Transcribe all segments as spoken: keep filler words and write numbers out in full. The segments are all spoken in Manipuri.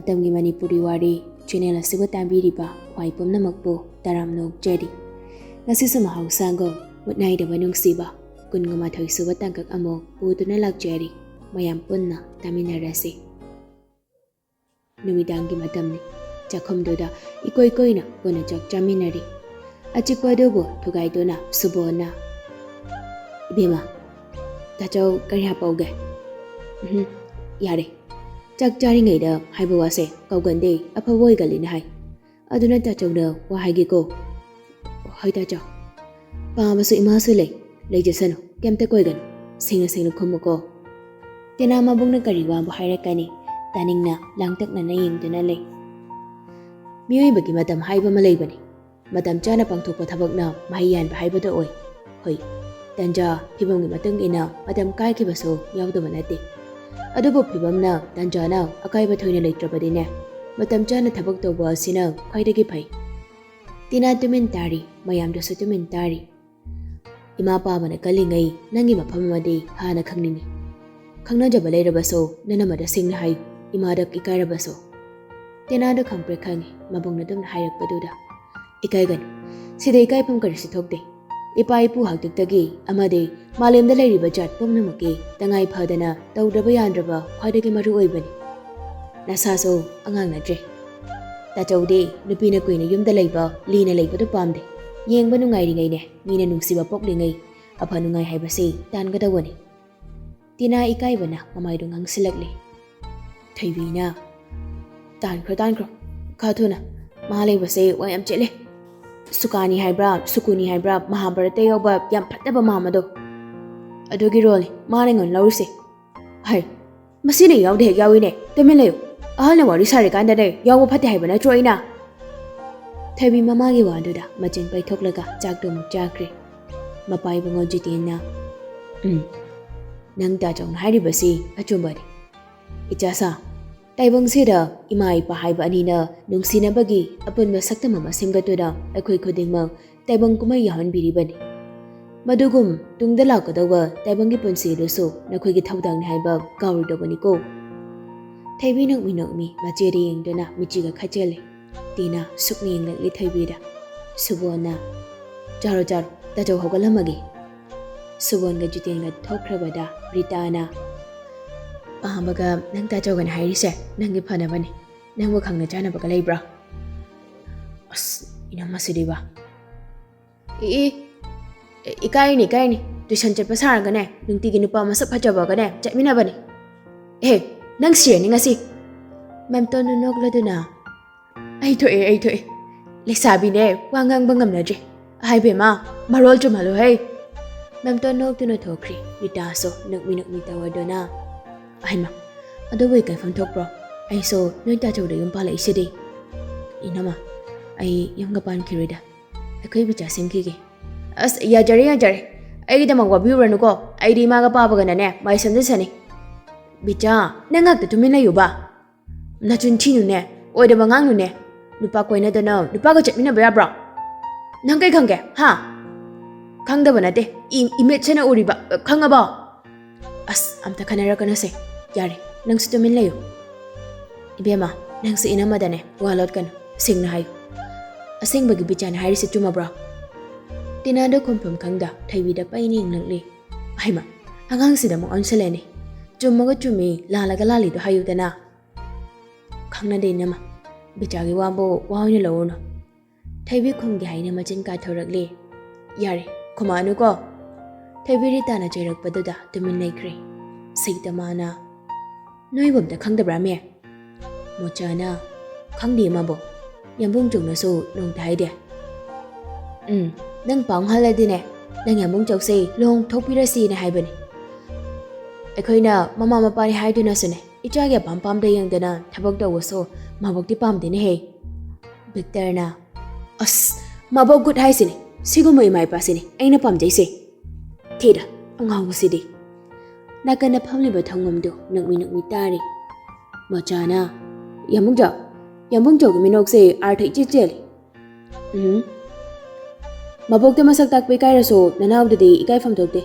ꯃꯇꯝꯒꯤ ꯃꯅꯤꯄꯨꯔꯤ ꯋꯥꯔꯤ ꯆꯦꯅꯦꯜ ꯑꯁꯤꯕꯨ ꯇꯥꯕꯤꯔꯤꯕ ꯈ꯭ꯋꯥꯏ ꯄꯨꯝꯅꯃꯛꯄꯨ ꯇꯔꯥꯝꯅ ꯑꯣꯛꯆꯔꯤ꯫ ꯉꯁꯤꯁꯨ ꯃꯍꯧꯁꯥꯒꯨꯝ ꯃꯨꯠ ꯅꯥꯏꯗꯕ ꯅꯨꯡꯁꯤꯕ ꯀꯨꯟꯒ ꯃꯥꯊꯣꯏ ꯁꯨꯕ ꯇꯥꯡꯀꯛ ꯑꯃꯨꯛ ꯄꯨꯗꯨꯅ ꯂꯥꯛꯆꯔꯤ꯫ ꯃꯌꯥꯝ ꯄꯨꯟꯅ ꯇꯥꯃꯤꯟꯅꯔꯁꯤ꯫ ꯅꯨꯃꯤꯗꯥꯡꯒꯤ ꯃꯇꯝꯅꯤ꯫ ꯆꯥꯛꯈꯨꯝꯗꯨꯗ ꯏꯀꯣꯏ ꯀꯣꯏꯅ ꯄꯨꯟꯅ ꯆꯥꯛ ꯆꯥꯃꯤꯟꯅꯔꯤ꯫ ꯑꯆꯤꯛꯄ ꯑꯗꯨꯕꯨ ꯊꯨꯒꯥꯏꯗꯨꯅ ꯁꯨꯕꯣꯟꯅ, "ꯏꯕꯦꯝꯃ, ꯇꯥꯆꯧ ꯀꯔꯤ ꯍꯥꯞꯄꯧꯒꯦ?" "ꯎꯝ, ꯌꯥꯔꯦ꯫ ꯆꯥꯛ ꯆꯥꯔꯤꯉꯩꯗ ꯍꯥꯏꯕ ꯋꯥꯁꯦ ꯀꯥꯎꯒꯟꯗꯦ, ꯑꯐꯕ ꯑꯣꯏꯒꯜꯂꯤꯅ ꯍꯥꯏ꯫ ꯑꯗꯨꯅ ꯇꯥꯆꯧꯗ ꯋꯥ ꯍꯥꯏꯒꯦꯀꯣ?" "ꯍꯣꯏ ꯇꯥꯆꯧ꯫ ꯄꯥꯝꯃꯁꯨ ꯏꯃꯥꯁꯨ ꯂꯩ, ꯂꯩꯖꯁꯅꯨ, ꯀꯩꯝꯇ ꯀꯣꯏꯒꯅꯨ꯫ ꯁꯦꯡꯅ ꯁꯦꯡꯅ ꯈꯨꯝꯃꯨꯀꯣ꯫" ꯇꯦꯅꯥ ꯃꯕꯨꯡꯅ ꯀꯔꯤ ꯋꯥꯕꯨ ꯍꯥꯏꯔꯛꯀꯅꯤ? ꯇꯥꯅꯤꯡꯅ ꯂꯥꯡꯇꯛꯅꯅ ꯌꯦꯡꯗꯨꯅ ꯂꯩ꯫ ꯃꯤꯑꯣꯏꯕꯒꯤ ꯃꯇꯝ ꯍꯥꯏꯕ ꯑꯃ ꯂꯩꯕꯅꯤ꯫ ꯃꯇꯝ ꯆꯥꯅ ꯄꯥꯡꯊꯣꯛꯄ ꯊꯕꯛꯅ ꯃꯍꯩ ꯌꯥꯟꯕ ꯍꯥꯏꯕꯗꯨ ꯑꯣꯏ꯫ ꯍꯣꯏ, ꯇꯟꯖꯥ, ꯐꯤꯕꯝꯒꯤ ꯃꯇꯨꯡ ꯏꯟꯅ ꯃꯇꯝ ꯀꯥꯏꯈꯤꯕꯁꯨ ꯌꯥꯎꯗꯕ ꯅꯠꯇꯦ꯫ ꯑꯗꯨꯕꯨ ꯐꯤꯕꯝꯅ, ꯇꯟꯖꯥꯅ ꯑꯀꯥꯏꯕ ꯊꯣꯏꯅ ꯂꯩꯇ꯭ꯔꯕꯗꯤꯅꯦ, ꯃꯇꯝ ꯆꯥꯅ ꯊꯕꯛ ꯇꯧꯕ ꯑꯁꯤꯅ ꯈ꯭ꯋꯥꯏꯗꯒꯤ ꯐꯩ꯫ ꯇꯤꯅꯥ ꯇꯨꯃꯤꯟ ꯇꯥꯔꯤ, ꯃꯌꯥꯝꯗꯨꯁꯨ ꯇꯨꯃꯤꯟ ꯇꯥꯔꯤ꯫ "ꯏꯃꯥ ꯄꯥꯕꯅ ꯀꯜꯂꯤꯉꯩ ꯅꯪꯒꯤ ꯃꯐꯝ ꯑꯃꯗꯤ ꯍꯥꯟꯅ ꯈꯪꯅꯤꯡꯏ꯫ ꯈꯪꯅꯖꯕ ꯂꯩꯔꯕꯁꯨ ꯅꯅꯝꯃꯗ ꯁꯦꯡꯅ ꯍꯥꯏꯌꯨ, ꯏꯃꯥꯗ ꯏꯀꯥꯏꯔꯕꯁꯨ꯫" ꯇꯦꯅꯥꯗ ꯈꯪꯄ꯭ꯔꯦꯛ ꯈꯪꯉꯤ ꯃꯕꯨꯡꯅ ꯑꯗꯨꯝꯅ ꯍꯥꯏꯔꯛꯄꯗꯨꯗ꯫ "ꯏꯀꯥꯏꯒꯅꯨ, ꯁꯤꯗ ꯏꯀꯥꯏꯐꯝ ꯀꯔꯤꯁꯨ ꯊꯣꯛꯇꯦ꯫ ꯏꯄꯥ ꯏꯄꯨ ꯍꯥꯛꯇꯛꯇꯒꯤ ꯑꯃꯗꯤ ꯃꯥꯂꯦꯝꯗ ꯂꯩꯔꯤꯕ ꯖꯥꯠ ꯄꯨꯝꯅꯃꯛꯀꯤ ꯇꯉꯥꯏ ꯐꯗꯅ ꯇꯧꯗ꯭ꯔꯕ ꯌꯥꯗ꯭ꯔꯕ ꯈ꯭ꯋꯥꯏꯗꯒꯤ ꯃꯔꯨ ꯑꯣꯏꯕꯅꯤ꯫ ꯅꯁꯥꯁꯨ ꯑꯉꯥꯡ ꯅꯠꯇ꯭ꯔꯦ꯫ ꯇꯥꯆꯧꯗꯤ ꯅꯨꯄꯤꯅ ꯀꯨꯏꯅ ꯌꯨꯝꯗ ꯂꯩꯕ, ꯂꯤꯅ ꯂꯩꯕꯗꯨ ꯄꯥꯝꯗꯦ꯫ ꯌꯦꯡꯕ ꯅꯨꯡꯉꯥꯏꯔꯤꯉꯩꯅꯦ, ꯃꯤꯅ ꯅꯨꯡꯁꯤꯕ ꯄꯣꯛꯂꯤꯉꯩ ꯑꯐ ꯅꯨꯡꯉꯥꯏ ꯍꯥꯏꯕꯁꯤ ꯇꯥꯟꯒꯗꯧꯕꯅꯤ꯫" ꯇꯤꯅꯥ ꯏꯀꯥꯏꯕꯅ ꯃꯃꯥꯏꯗꯨ ꯉꯥꯡꯁꯤꯜꯂꯛꯂꯤ꯫ ꯊꯣꯏꯕꯤꯅ, "ꯇꯥꯟꯈ꯭ꯔꯣ, ꯇꯥꯟꯈ꯭ꯔꯣ, ꯈꯔ ꯊꯨꯅ꯫ ꯃꯥ ꯂꯩꯕꯁꯦ ꯋꯥ ꯌꯥꯝ ꯆꯦꯜꯂꯦ꯫ ꯁꯨꯀꯥꯅꯤ ꯍꯥꯏꯕ꯭ꯔꯥ, ꯁꯨꯀꯨꯅꯤ ꯍꯥꯏꯕ꯭ꯔꯥ, ꯃꯍꯥꯚꯥꯔꯠꯇ ꯌꯥꯎꯕ ꯌꯥꯝ ꯐꯠꯇꯕ ꯃꯥꯝꯃꯗꯣ, ꯑꯗꯨꯒꯤ ꯔꯣꯜꯅꯤ ꯃꯥꯅ ꯑꯩꯉꯣꯟꯗ ꯂꯧꯔꯤꯁꯦ꯫ ꯍꯥꯏ, ꯃꯁꯤꯅ ꯌꯥꯎꯗ ꯍꯦꯛ ꯌꯥꯎꯏꯅꯦ꯫ ꯇꯨꯃꯤꯟ ꯂꯩꯌꯨ꯫ ꯑꯍꯜꯅ ꯋꯥꯔꯤ ꯁꯥꯔꯤꯀꯥꯟꯗꯅꯦ ꯌꯥꯎꯕ ꯐꯠꯇꯦ ꯍꯥꯏꯕ ꯅꯠꯇ꯭ꯔꯣ ꯑꯩꯅ?" ꯊꯣꯏꯕꯤ ꯃꯃꯥꯒꯤ ꯋꯥꯗꯨꯗ ꯃꯆꯤꯟ ꯄꯩꯊꯣꯛꯂꯒ ꯆꯥꯛꯇꯨ ꯑꯃꯨꯛ ꯆꯥꯈ꯭ꯔꯦ꯫ ꯃꯄꯥ ꯏꯕꯨꯡꯉꯣ ꯖꯤꯇꯦꯟꯅ, "ꯎꯝ, ꯅꯪ ꯇꯥꯆꯧꯅ ꯍꯥꯏꯔꯤꯕꯁꯤ ꯑꯆꯨꯝꯕꯅꯤ꯫ ꯏꯆꯥꯁꯥ, ꯇꯥꯏꯕꯪꯁꯤꯗ ꯏꯃꯥ ꯏꯄꯥ ꯍꯥꯏꯕ ꯑꯅꯤꯅ ꯅꯨꯡꯁꯤꯅꯕꯒꯤ ꯑꯄꯨꯟꯕ ꯁꯛꯇꯝ ꯑꯃ ꯁꯦꯝꯒꯠꯇꯨꯅ ꯑꯩꯈꯣꯏ ꯈꯨꯗꯤꯡꯃꯛ ꯇꯥꯏꯕꯪ ꯀꯨꯝꯍꯩ ꯌꯥꯎꯍꯟꯕꯤꯔꯤꯕꯅꯤ꯫ ꯃꯗꯨꯒꯨꯝ ꯇꯨꯡꯗ ꯂꯥꯛꯀꯗꯧꯕ ꯇꯥꯏꯕꯪꯒꯤ ꯄꯨꯟꯁꯤ ꯑꯗꯨꯁꯨ ꯅꯈꯣꯏꯒꯤ ꯊꯧꯗꯥꯡꯅꯤ ꯍꯥꯏꯕ ꯀꯥꯎꯔꯣꯏꯗꯧꯕꯅꯤꯀꯣ꯫" ꯊꯣꯏꯕꯤ ꯅꯣꯛꯃꯤ ꯅꯣꯛꯃꯤ ꯃꯆꯦꯗ ꯌꯦꯡꯗꯨꯅ ꯃꯤꯆꯤꯒ ꯈꯠꯆꯜꯂꯤ꯫ ꯇꯤꯅꯥ ꯁꯨꯛꯅ ꯌꯦꯡꯂꯛꯂꯤ ꯊꯣꯏꯕꯤꯗ꯫ ꯁꯨꯕꯣꯟꯅ, "ꯆꯥꯔꯣ ꯆꯥꯔꯣ, ꯇꯥꯆꯧ ꯍꯧꯒꯠꯂꯝꯃꯒꯦ꯫" ꯁꯨꯕꯣꯟꯒ ꯖꯤꯇꯦꯟꯒ ꯊꯣꯛꯈ꯭ꯔꯕꯗ ꯔꯤꯇꯥꯅ, "ꯄꯥꯝꯕꯒ ꯅꯪ ꯇꯥꯆꯧꯒꯅ ꯍꯥꯏꯔꯤꯁꯦ ꯅꯪꯒꯤ ꯐꯅꯕꯅꯤ꯫ ꯅꯪꯕꯨ ꯈꯪꯅ ꯆꯥꯟꯅꯕꯒ ꯂꯩꯕ꯭ꯔꯣ?" ꯑꯁ, ꯏꯅꯝꯃꯁꯤꯗꯤꯕ꯫ "E, E, ꯏꯀꯥꯏꯅꯤ, ꯏꯀꯥꯏꯅꯤ꯫ ꯇꯨꯏꯁꯟ ꯆꯠꯄ ꯁꯥꯔꯒꯅꯦ, ꯅꯨꯡꯇꯤꯒꯤ ꯅꯨꯄꯥ ꯃꯁꯛ ꯐꯖꯕꯒꯅꯦ ꯆꯠꯃꯤꯟꯅꯕꯅꯤ꯫ ꯑꯦ, ꯅꯪ ꯁꯤꯔꯅꯤ ꯉꯁꯤ꯫" ꯃꯦꯝꯇꯣꯟꯅ ꯅꯣꯛꯂꯗꯨꯅ, "ꯑꯩ ꯊꯣꯛꯑꯦ, ꯑꯩ ꯊꯣꯛꯑꯦ꯫ ꯂꯩꯁꯥꯕꯤꯅꯦ, ꯋꯥ ꯉꯥꯡꯕ ꯉꯝꯅꯗ꯭ꯔꯦ꯫ ꯍꯥꯏ ꯕꯦꯝꯃ, ꯃꯔꯣꯜ ꯆꯨꯝꯍꯜꯂꯨꯍꯦ꯫" ꯃꯦꯝꯇꯣꯟ ꯅꯣꯛꯇꯨꯅ ꯊꯣꯛꯈ꯭ꯔꯦ꯫ ꯔꯤꯇꯥꯁꯨ ꯅꯣꯛꯃꯤ ꯅꯣꯛꯃꯤ ꯇꯧꯔꯗꯨꯅ, "ꯑꯍꯩꯃ, ꯑꯗꯨꯕꯨ ꯀꯩꯐꯝ ꯊꯣꯛꯄ꯭ꯔꯣ? ꯑꯩꯁꯨ ꯅꯣꯏ ꯇꯥꯆꯧꯗ ꯌꯨꯝ ꯄꯥꯜꯂꯛꯏꯁꯤꯗꯤ꯫" "ꯏꯅꯝꯃ, ꯑꯩ ꯌꯨꯝꯒ ꯄꯥꯟꯈꯤꯔꯣꯏꯗ꯫ ꯑꯩꯈꯣꯏ ꯕꯤꯆꯥ ꯁꯦꯝꯈꯤꯒꯦ꯫" "ꯑꯁ, ꯌꯥꯖꯔꯦ, ꯌꯥꯖꯔꯦ꯫ ꯑꯩꯒꯤꯗꯃꯛ ꯋꯥꯕꯤꯔꯨꯔꯅꯨꯀꯣ꯫ ꯑꯩꯗꯤ ꯏꯃꯥꯒ ꯄꯥꯕꯒꯅꯅꯦ ꯃꯥꯏ ꯁꯦꯝꯖꯁꯅꯤ꯫" "ꯕꯤꯆꯥ, ꯅꯪ ꯉꯥꯛꯇ ꯇꯨꯃꯤꯟ ꯂꯩꯌꯨꯕ꯫ ꯅꯆꯤꯟ ꯊꯤꯅꯨꯅꯦ, ꯑꯣꯏꯗꯕ ꯉꯥꯡꯅꯨꯅꯦ꯫ ꯅꯨꯄꯥ ꯀꯣꯏꯅꯗꯅ ꯅꯨꯄꯥꯒ ꯆꯠꯃꯤꯟꯅꯕ ꯌꯥꯕ꯭ꯔꯣ? ꯅꯪ ꯀꯩ ꯈꯪꯒꯦ, ꯍꯥ?" "ꯈꯪꯗꯕ ꯅꯠꯇꯦ, ꯏ-, ꯏꯃꯤꯠꯁꯤꯅ ꯎꯔꯤꯕ, ꯈꯪꯉꯕꯣ?" "ꯑꯁ, ꯑꯝꯇ ꯈꯟꯅꯔꯛꯀꯅꯨꯁꯦ꯫ ꯌꯥꯔꯦ, ꯅꯪꯁꯨ ꯇꯨꯃꯤꯟ ꯂꯩꯌꯨ꯫" "ꯏꯕꯦꯝꯃ, ꯅꯪꯁꯨ ꯏꯅꯝꯃꯗꯅꯦ ꯋꯥ ꯂꯣꯠꯀꯅꯨ, ꯁꯦꯡꯅ ꯍꯥꯏꯌꯨ꯫ ꯑꯁꯦꯡꯕꯒꯤ ꯕꯤꯆꯥꯅ ꯍꯥꯏꯔꯤꯁꯦ ꯆꯨꯝꯃꯕ꯭ꯔꯣ?" ꯇꯤꯅꯥꯗꯣ ꯈꯨꯝꯐꯝ ꯈꯪꯗ ꯊꯣꯏꯕꯤꯗ ꯄꯩꯅ ꯌꯦꯡꯂꯛꯂꯤ꯫ "ꯍꯩꯃ, ꯑꯉꯥꯡꯁꯤꯗ ꯑꯃꯨꯛ ꯑꯣꯟꯁꯤꯜꯂꯦꯅꯦ꯫ ꯆꯨꯝꯃꯒ ꯆꯨꯝꯃꯤ, ꯂꯥꯜꯂꯒ ꯂꯥꯜꯂꯤꯗꯣ ꯍꯥꯏꯌꯨꯗꯅ꯫" "ꯈꯪꯅꯗꯦ ꯏꯅꯝꯃ, ꯕꯤꯆꯥꯒꯤ ꯋꯥꯕꯨ ꯋꯥ ꯑꯣꯏꯅ ꯂꯧꯔꯨꯅꯨ꯫" ꯊꯣꯏꯕꯤ ꯈꯨꯝꯒꯦ ꯍꯥꯏꯅ ꯃꯆꯤꯟ ꯀꯥꯊꯣꯔꯛꯂꯦ꯫ "ꯌꯥꯔꯦ, ꯈꯨꯝꯃꯛꯑꯅꯨꯀꯣ꯫" ꯊꯣꯏꯕꯤ ꯔꯤꯇꯥꯅ ꯆꯩꯔꯛꯄꯗꯨꯗ ꯇꯨꯃꯤꯟ ꯂꯩꯈ꯭ꯔꯦ꯫ ꯁꯩꯇꯃꯥꯅ, "ꯅꯣꯏꯕꯨ ꯑꯝꯇ ꯈꯪꯗꯕ꯭ꯔꯥ, ꯃꯦ?" ꯃꯣꯆꯥꯅ, "ꯈꯪꯗꯦ, ꯃꯥꯕꯣꯛ꯫ ꯌꯥꯝꯕꯨꯡ ꯆꯧꯅꯁꯨ ꯅꯣꯡꯇ ꯍꯥꯏꯗꯦ꯫" "ꯎꯝ, ꯅꯪ ꯄꯥꯎ ꯍꯜꯂꯗꯤꯅꯦ, ꯅꯪ ꯌꯥꯝꯕꯨꯡ ꯆꯧꯁꯦ ꯂꯨꯍꯣꯡꯊꯣꯛꯄꯤꯔꯁꯤꯅ ꯍꯥꯏꯕꯅꯤ꯫ ꯑꯩꯈꯣꯏꯅ ꯃꯃꯥ ꯃꯄꯥꯅꯤ ꯍꯥꯏꯗꯨꯅꯁꯨꯅꯦ, ꯏꯆꯥꯒꯤ ꯑꯄꯥꯝ ꯄꯥꯝꯗ ꯌꯦꯡꯗꯅ ꯊꯕꯛ ꯇꯧꯕꯁꯨ ꯃꯥꯕꯣꯛꯇꯤ ꯄꯥꯝꯗꯦꯅꯦꯍꯦ꯫" ꯚꯤꯛꯇꯔꯅ, "ꯑꯁ, ꯃꯥꯕꯣꯛ ꯒꯨꯠ ꯍꯥꯏꯁꯤꯅꯦ꯫ ꯁꯤꯒꯨꯝꯕ ꯏꯃꯥ ꯏꯄꯥꯁꯤꯅꯦ ꯑꯩꯅ ꯄꯥꯝꯖꯩꯁꯦ꯫ ꯊꯤꯗ, ꯑꯉꯥꯎꯕꯁꯤꯗꯤ꯫" ꯅꯥꯀꯟꯗ ꯐꯝꯂꯤꯕ ꯊꯧꯉꯝꯗꯨ ꯅꯣꯛꯃꯤ ꯅꯣꯛꯃꯤ ꯇꯥꯔꯤ꯫ ꯃꯣꯆꯥꯅ, "ꯌꯥꯝꯕꯨꯡ ꯆꯧ, ꯌꯥꯝꯕꯨꯡ ꯆꯧꯒꯤ ꯃꯤꯅꯣꯛꯁꯦ ꯑꯥꯔꯊ ꯏꯆꯦꯠ ꯆꯦꯜꯂꯤ꯫" "ꯎꯝ꯫ ꯃꯕꯣꯛꯇ ꯃꯁꯛ ꯇꯥꯛꯄ ꯏꯀꯥꯏꯔꯁꯨ ꯅꯅꯥꯎꯗꯗꯤ ꯏꯀꯥꯏꯐꯝ ꯊꯣꯛꯇꯦ꯫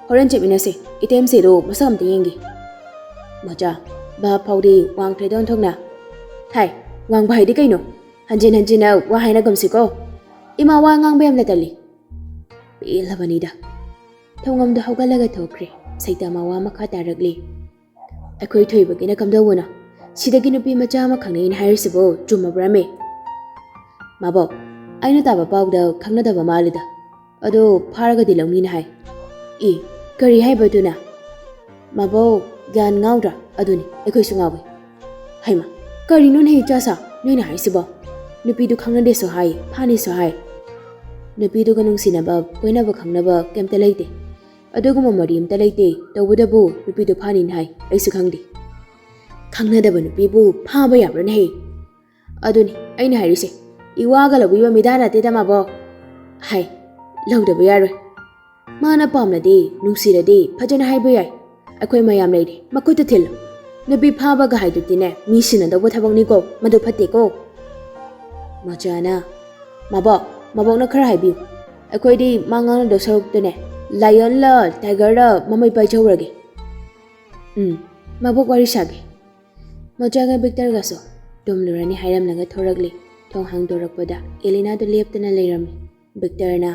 ꯍꯣꯔꯦꯟ ꯆꯠꯃꯤꯟꯅꯁꯤ꯫ ꯏꯇꯩꯃꯁꯦꯗꯣ ꯃꯁꯛ ꯑꯝꯇ ꯌꯦꯡꯒꯦ꯫" ꯃꯣꯆꯥ, ꯚꯥꯞ ꯐꯥꯎꯗꯤ ꯋꯥꯡꯈ꯭ꯔꯦꯗ ꯑꯣꯟꯊꯣꯛꯅ꯫ ꯍꯥꯏ, ꯋꯥꯡꯕ ꯍꯥꯏꯗꯤ ꯀꯩꯅꯣ? ꯍꯟꯖꯤꯟ ꯍꯟꯖꯤꯟꯅ ꯋꯥ ꯍꯥꯏꯅꯒꯨꯝꯁꯤꯀꯣ꯫ ꯏꯃꯥ ꯋꯥ ꯉꯥꯡꯕ ꯌꯥꯝꯅ ꯇꯜꯂꯤ꯫ ꯄꯦꯜꯂꯕꯅꯤꯗ꯫ ꯊꯣꯡꯉꯝꯗ ꯍꯧꯒꯠꯂꯒ ꯊꯣꯛꯈ꯭ꯔꯦ꯫ ꯁꯩꯇꯥ ꯃꯋꯥ ꯃꯈꯥ ꯇꯥꯔꯛꯂꯤ꯫ ꯑꯩꯈꯣꯏ ꯊꯣꯏꯕꯒꯤꯅ ꯀꯝꯗꯧꯕꯅꯣ? ꯁꯤꯗꯒꯤ ꯅꯨꯄꯤ ꯃꯆꯥ ꯑꯃ ꯈꯪꯅꯩꯅ ꯍꯥꯏꯔꯤꯁꯤꯕꯨ ꯆꯨꯝꯃꯕ꯭ꯔꯥꯃꯦ? ꯃꯥꯕꯣꯛ, ꯑꯩꯅ ꯇꯥꯕ ꯄꯥꯎꯗ ꯈꯪꯅꯗꯕ ꯃꯥꯜꯂꯤꯗ꯫ ꯑꯗꯣ ꯐꯥꯔꯒꯗꯤ ꯂꯧꯅꯤꯅ ꯍꯥꯏ꯫ ꯏ, ꯀꯔꯤ ꯍꯥꯏꯕꯗꯨꯅ? ꯃꯥꯕꯣꯛ, ꯒ꯭ꯌꯥꯟ ꯉꯥꯎꯗ꯭ꯔꯥ? ꯑꯗꯨꯅꯤ, ꯑꯩꯈꯣꯏꯁꯨ ꯉꯥꯎꯏ꯫ ꯍꯩꯃ, ꯀꯔꯤꯅꯣꯅꯦ ꯏꯆꯥꯁꯥ ꯅꯣꯏꯅ ꯍꯥꯏꯁꯤꯕꯣ? ꯅꯨꯄꯤꯗꯨ ꯈꯪꯅꯗꯦꯁꯨ ꯍꯥꯏ, ꯐꯥꯅꯤꯁꯨ ꯍꯥꯏ꯫ ꯅꯨꯄꯤꯗꯨꯒ ꯅꯨꯡꯁꯤꯅꯕ, ꯀꯣꯏꯅꯕ ꯈꯪꯅꯕ ꯀꯩꯝꯇ ꯂꯩꯇꯦ꯫ ꯑꯗꯨꯒꯨꯝꯕ ꯃꯔꯤ ꯑꯝꯇ ꯂꯩꯇꯦ꯫ ꯇꯧꯕꯇꯕꯨ ꯅꯨꯄꯤꯗꯨ ꯐꯥꯅꯤꯅ ꯍꯥꯏ, ꯑꯩꯁꯨ ꯈꯪꯗꯦ꯫ ꯈꯪꯅꯗꯕ ꯅꯨꯄꯤꯕꯨ ꯐꯥꯕ ꯌꯥꯕ꯭ꯔꯥꯅꯦꯍꯦ? ꯑꯗꯨꯅꯤ ꯑꯩꯅ ꯍꯥꯏꯔꯤꯁꯦ, ꯏꯋꯥꯒ ꯂꯧꯕꯤꯕ ꯃꯤꯗꯥ ꯅꯠꯇꯦꯗ ꯃꯥꯕꯣ꯫ ꯍꯥꯏ, ꯂꯧꯗꯕ ꯌꯥꯔꯣꯏ꯫ ꯃꯥꯅ ꯄꯥꯝꯂꯗꯤ, ꯅꯨꯡꯁꯤꯔꯗꯤ ꯐꯖꯅ ꯍꯥꯏꯕ ꯌꯥꯏ꯫ ꯑꯩꯈꯣꯏ ꯃꯌꯥꯝ ꯂꯩꯔꯤ, ꯃꯈꯨꯠꯇ ꯊꯤꯜꯂꯨ꯫ ꯅꯨꯄꯤ ꯐꯥꯕꯒ ꯍꯥꯏꯗꯨꯗꯤꯅꯦ, ꯃꯤ ꯁꯤꯟꯅꯗꯧꯕ ꯊꯕꯛꯅꯤꯀꯣ, ꯃꯗꯨ ꯐꯠꯇꯦꯀꯣ꯫ ꯃꯣꯆꯥꯅ, ꯃꯥꯕꯣꯛ, ꯃꯥꯕꯣꯛꯅ ꯈꯔ ꯍꯥꯏꯕꯤꯌꯨ꯫ ꯑꯩꯈꯣꯏꯗꯤ ꯃꯥ ꯉꯥꯡꯅꯗꯧ ꯁꯔꯨꯛꯇꯨꯅꯦ, ꯂꯥꯏꯌꯣꯟꯂ ꯇꯥꯏꯒꯔꯂ ꯃꯃꯩ ꯄꯥꯏꯖꯍꯧꯔꯒꯦ꯫ ꯎꯝ, ꯃꯥꯕꯣꯛ ꯋꯥꯔꯤ ꯁꯥꯒꯦ꯫ ꯃꯣꯆꯥꯒ ꯕꯤꯛꯇꯔꯒꯁꯨ ꯇꯨꯝꯂꯨꯔꯅꯤ ꯍꯥꯏꯔꯝꯂꯒ ꯊꯣꯔꯛꯂꯤ꯫ ꯊꯣꯡ ꯍꯥꯡꯗꯣꯔꯛꯄꯗ ꯑꯦꯂꯤꯅꯥꯗꯨ ꯂꯦꯞꯇꯅ ꯂꯩꯔꯝꯃꯤ꯫ ꯕꯤꯛꯇꯔꯅ,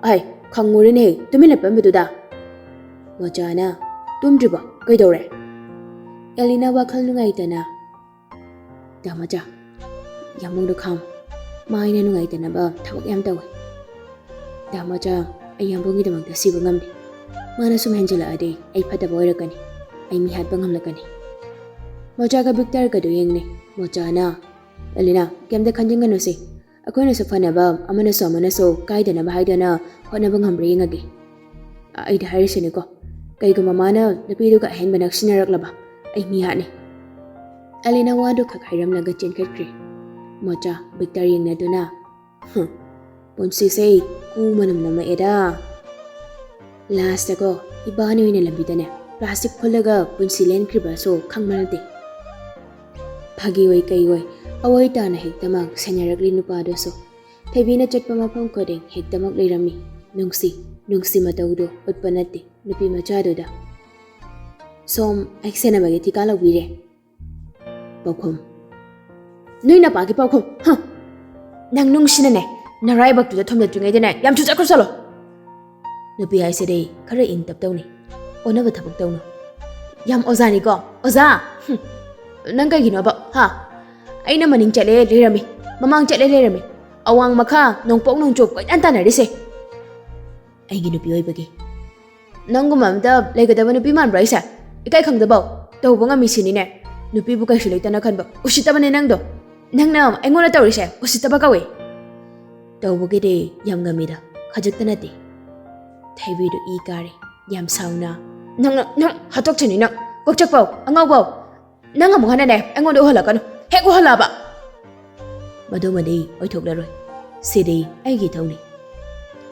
"ꯑꯥꯏ, ꯈꯪꯉꯨꯔꯦꯅꯦ, ꯇꯨꯃꯤꯟꯅ ꯂꯦꯞꯄꯝꯕꯗꯨꯗ!" ꯃꯣꯆꯥꯅ, "ꯇꯨꯝꯗ꯭ꯔꯤꯕꯣ? ꯀꯩꯗꯧꯔꯦ?" ꯑꯦꯂꯤꯅꯥ ꯋꯥꯈꯜ ꯅꯨꯡꯉꯥꯏꯇꯅ, "ꯗꯥ ꯃꯣꯆꯥ, ꯌꯥꯝꯕꯨꯡꯗꯣ ꯈꯥꯝꯃꯨ꯫ ꯃꯥ ꯑꯩꯅ ꯅꯨꯡꯉꯥꯏꯇꯅꯕ ꯊꯕꯛ ꯌꯥꯝ ꯇꯧꯋꯦ꯫ ꯗꯥ ꯃꯣꯆꯥ, ꯑꯩ ꯌꯥꯝꯕꯨꯡꯒꯤꯗꯃꯛꯇ ꯁꯤꯕ ꯉꯝꯗꯦ꯫ ꯃꯥꯅ ꯁꯨꯝ ꯍꯦꯟꯖꯤꯜꯂꯛꯑꯗꯤ ꯑꯩ ꯐꯠꯇꯕ ꯑꯣꯏꯔꯛꯀꯅꯤ꯫ ꯑꯩ ꯃꯤ ꯍꯥꯠꯄ ꯉꯝꯂꯛꯀꯅꯤ꯫" ꯃꯣꯆꯥꯒ ꯕꯤꯛꯇꯔꯒꯗꯨ ꯌꯦꯡꯅꯩ꯫ ꯃꯣꯆꯥꯅ, "ꯑꯦꯂꯤꯅꯥ, ꯀꯩꯝꯇ ꯈꯟꯖꯤꯟꯒꯅꯨꯁꯦ꯫ ꯑꯩꯈꯣꯏꯅꯁꯨ ꯐꯅꯕ, ꯑꯃꯅꯁꯨ ꯑꯃꯅꯁꯨ ꯀꯥꯏꯗꯅꯕ ꯍꯥꯏꯗꯅ ꯍꯣꯠꯅꯕ ꯉꯝꯕ꯭ꯔꯥ ꯌꯦꯡꯉꯒꯦ꯫ ꯑꯩꯗꯤ ꯍꯥꯏꯔꯤꯁꯤꯅꯤꯀꯣ, ꯀꯩꯒꯨꯝꯕ ꯃꯥꯅ ꯅꯨꯄꯤꯗꯨꯒ ꯑꯍꯦꯟꯕ ꯅꯛꯁꯤꯟꯅꯔꯛꯂꯕ, ꯑꯩ ꯃꯤ ꯍꯥꯠꯅꯤ꯫" ꯑꯦꯂꯤꯅꯥ ꯋꯥꯗꯨ ꯈꯛ ꯍꯥꯏꯔꯝꯂꯒ ꯆꯦꯟꯈꯠꯈ꯭ꯔꯦ꯫ ꯃꯣꯆꯥ ꯕꯤꯛꯇꯔ ꯌꯦꯡꯅꯗꯨꯅ, "ꯍꯨꯝ, ꯄꯨꯟꯁꯤꯁꯦ ꯀꯨ ꯃꯅꯝ ꯅꯝꯃꯛꯑꯦꯗ꯫ ꯂꯥꯁꯇꯀꯣ, ꯏꯕꯥꯅꯤ ꯑꯣꯏꯅ ꯂꯝꯕꯤꯗꯅꯦ ꯄ꯭ꯂꯥꯁꯇꯤꯛ ꯈꯨꯜꯂꯒ ꯄꯨꯟꯁꯤ ꯂꯦꯟꯈ꯭ꯔꯤꯕꯁꯨ ꯈꯪꯕ ꯅꯠꯇꯦ꯫" ꯐꯥꯒꯤ ꯑꯣꯏ ꯀꯩ ꯑꯣꯏ, ꯑꯋꯣꯏ ꯇꯥꯅ ꯍꯦꯛꯇꯃꯛ ꯁꯦꯟꯅꯔꯛꯂꯤ ꯅꯨꯄꯥꯗꯨꯁꯨ꯫ ꯊꯣꯏꯕꯤꯅ ꯆꯠꯄ ꯃꯐꯝ ꯈꯨꯗꯤꯡ ꯍꯦꯛꯇꯃꯛ ꯂꯩꯔꯝꯃꯤ꯫ ꯅꯨꯡꯁꯤ, ꯅꯨꯡꯁꯤ ꯃꯇꯧꯗꯨ ꯎꯠꯄ ꯅꯠꯇꯦ ꯅꯨꯄꯤ ꯃꯆꯥꯗꯨꯗ꯫ ꯁꯣꯝ ꯑꯩ ꯁꯦꯟꯅꯕꯒꯤ ꯊꯤꯀꯥ ꯂꯧꯕꯤꯔꯦ꯫ ꯄꯥꯎꯈꯨꯝ꯫ ꯅꯣꯏ ꯅꯄꯥꯒꯤ ꯄꯥꯎꯈꯨꯝ? ꯍ! ꯅꯪ ꯅꯨꯡꯁꯤꯅꯅꯦ, ꯅꯔꯥꯏꯕꯛꯇꯨꯗ ꯊꯣꯝꯗꯠꯇ꯭ꯔꯤꯉꯩꯗꯅꯦ, ꯌꯥꯝ ꯊꯨ ꯆꯠꯈ꯭ꯔꯣ ꯆꯠꯂꯣ꯫ ꯅꯨꯄꯤ ꯍꯥꯏꯁꯤꯗꯤ ꯈꯔ ꯏꯪ ꯇꯞ ꯇꯧꯅꯤ, ꯑꯣꯟꯅꯕ ꯊꯕꯛ ꯇꯧꯅꯨ꯫ ꯌꯥꯝ ꯑꯣꯖꯥꯅꯤꯀꯣ, ꯑꯣꯖꯥ! ꯍꯨꯝ꯫ ꯅꯪ ꯀꯩꯒꯤꯅꯣꯕ, ꯍꯥ? ꯑꯩꯅ ꯃꯅꯤꯡ ꯆꯠꯂꯦ ꯂꯩꯔꯝꯃꯤ, ꯃꯃꯥꯡ ꯆꯠꯂꯦ ꯂꯩꯔꯝꯃꯤ, ꯑꯋꯥꯡ ꯃꯈꯥ, ꯅꯣꯡꯄꯣꯛ ꯅꯣꯡꯆꯨꯞ ꯀꯣꯏꯇꯥꯟ ꯇꯥꯟꯅꯔꯤꯁꯦ꯫ ꯑꯩꯒꯤ ꯅꯨꯄꯤ ꯑꯣꯏꯕꯒꯤ꯫ ꯅꯪꯒꯨꯝꯕ ꯑꯝꯇ ꯂꯩꯒꯗꯕ ꯅꯨꯄꯤ ꯃꯥꯟꯕ꯭ꯔꯥ ꯑꯩꯁꯦ? ꯏꯀꯥꯏ ꯈꯪꯗꯕꯧ ꯇꯧꯕ ꯉꯝꯃꯤꯁꯤꯅꯤꯅꯦ꯫ ꯅꯨꯄꯤꯕꯨ ꯀꯩꯁꯨ ꯂꯩꯇꯅ ꯈꯟꯕ ꯎꯁꯤꯠꯇꯕꯅꯦ ꯅꯪꯗꯣ꯫ ꯅꯪꯅ ꯑꯩꯉꯣꯟꯗ ꯇꯧꯔꯤꯁꯦ ꯎꯁꯤꯠꯇꯕ ꯀꯧꯏ꯫ ꯇꯧꯕꯒꯤꯗꯤ ꯌꯥꯝ ꯉꯝꯃꯤꯗ, ꯈꯖꯤꯛꯇ ꯅꯠꯇꯦ꯫ ꯊꯣꯏꯕꯤꯗꯨ ꯏ ꯀꯥꯔꯦ, ꯌꯥꯝ ꯁꯥꯎꯅ꯫ ꯅꯪ, ꯅꯪ, ꯍꯥꯠꯇꯣꯛꯆꯅꯤ ꯅꯪ, ꯀꯣꯛꯆꯛꯄꯧ, ꯑꯉꯥꯎꯕꯧ꯫ ꯅꯪ ꯑꯃꯨꯛ ꯍꯟꯅꯅꯦ ꯑꯩꯉꯣꯟꯗ ꯎꯍꯜꯂꯛꯀꯅꯨ꯫ ꯍꯦꯛ ꯎꯍꯜꯂꯛꯑꯕ꯫ ꯃꯗꯨꯃꯗꯤ ꯑꯣꯏꯊꯣꯛꯂꯔꯣꯏ꯫ ꯁꯤꯗꯤ ꯑꯩꯒꯤ ꯏꯊꯧꯅꯤ꯫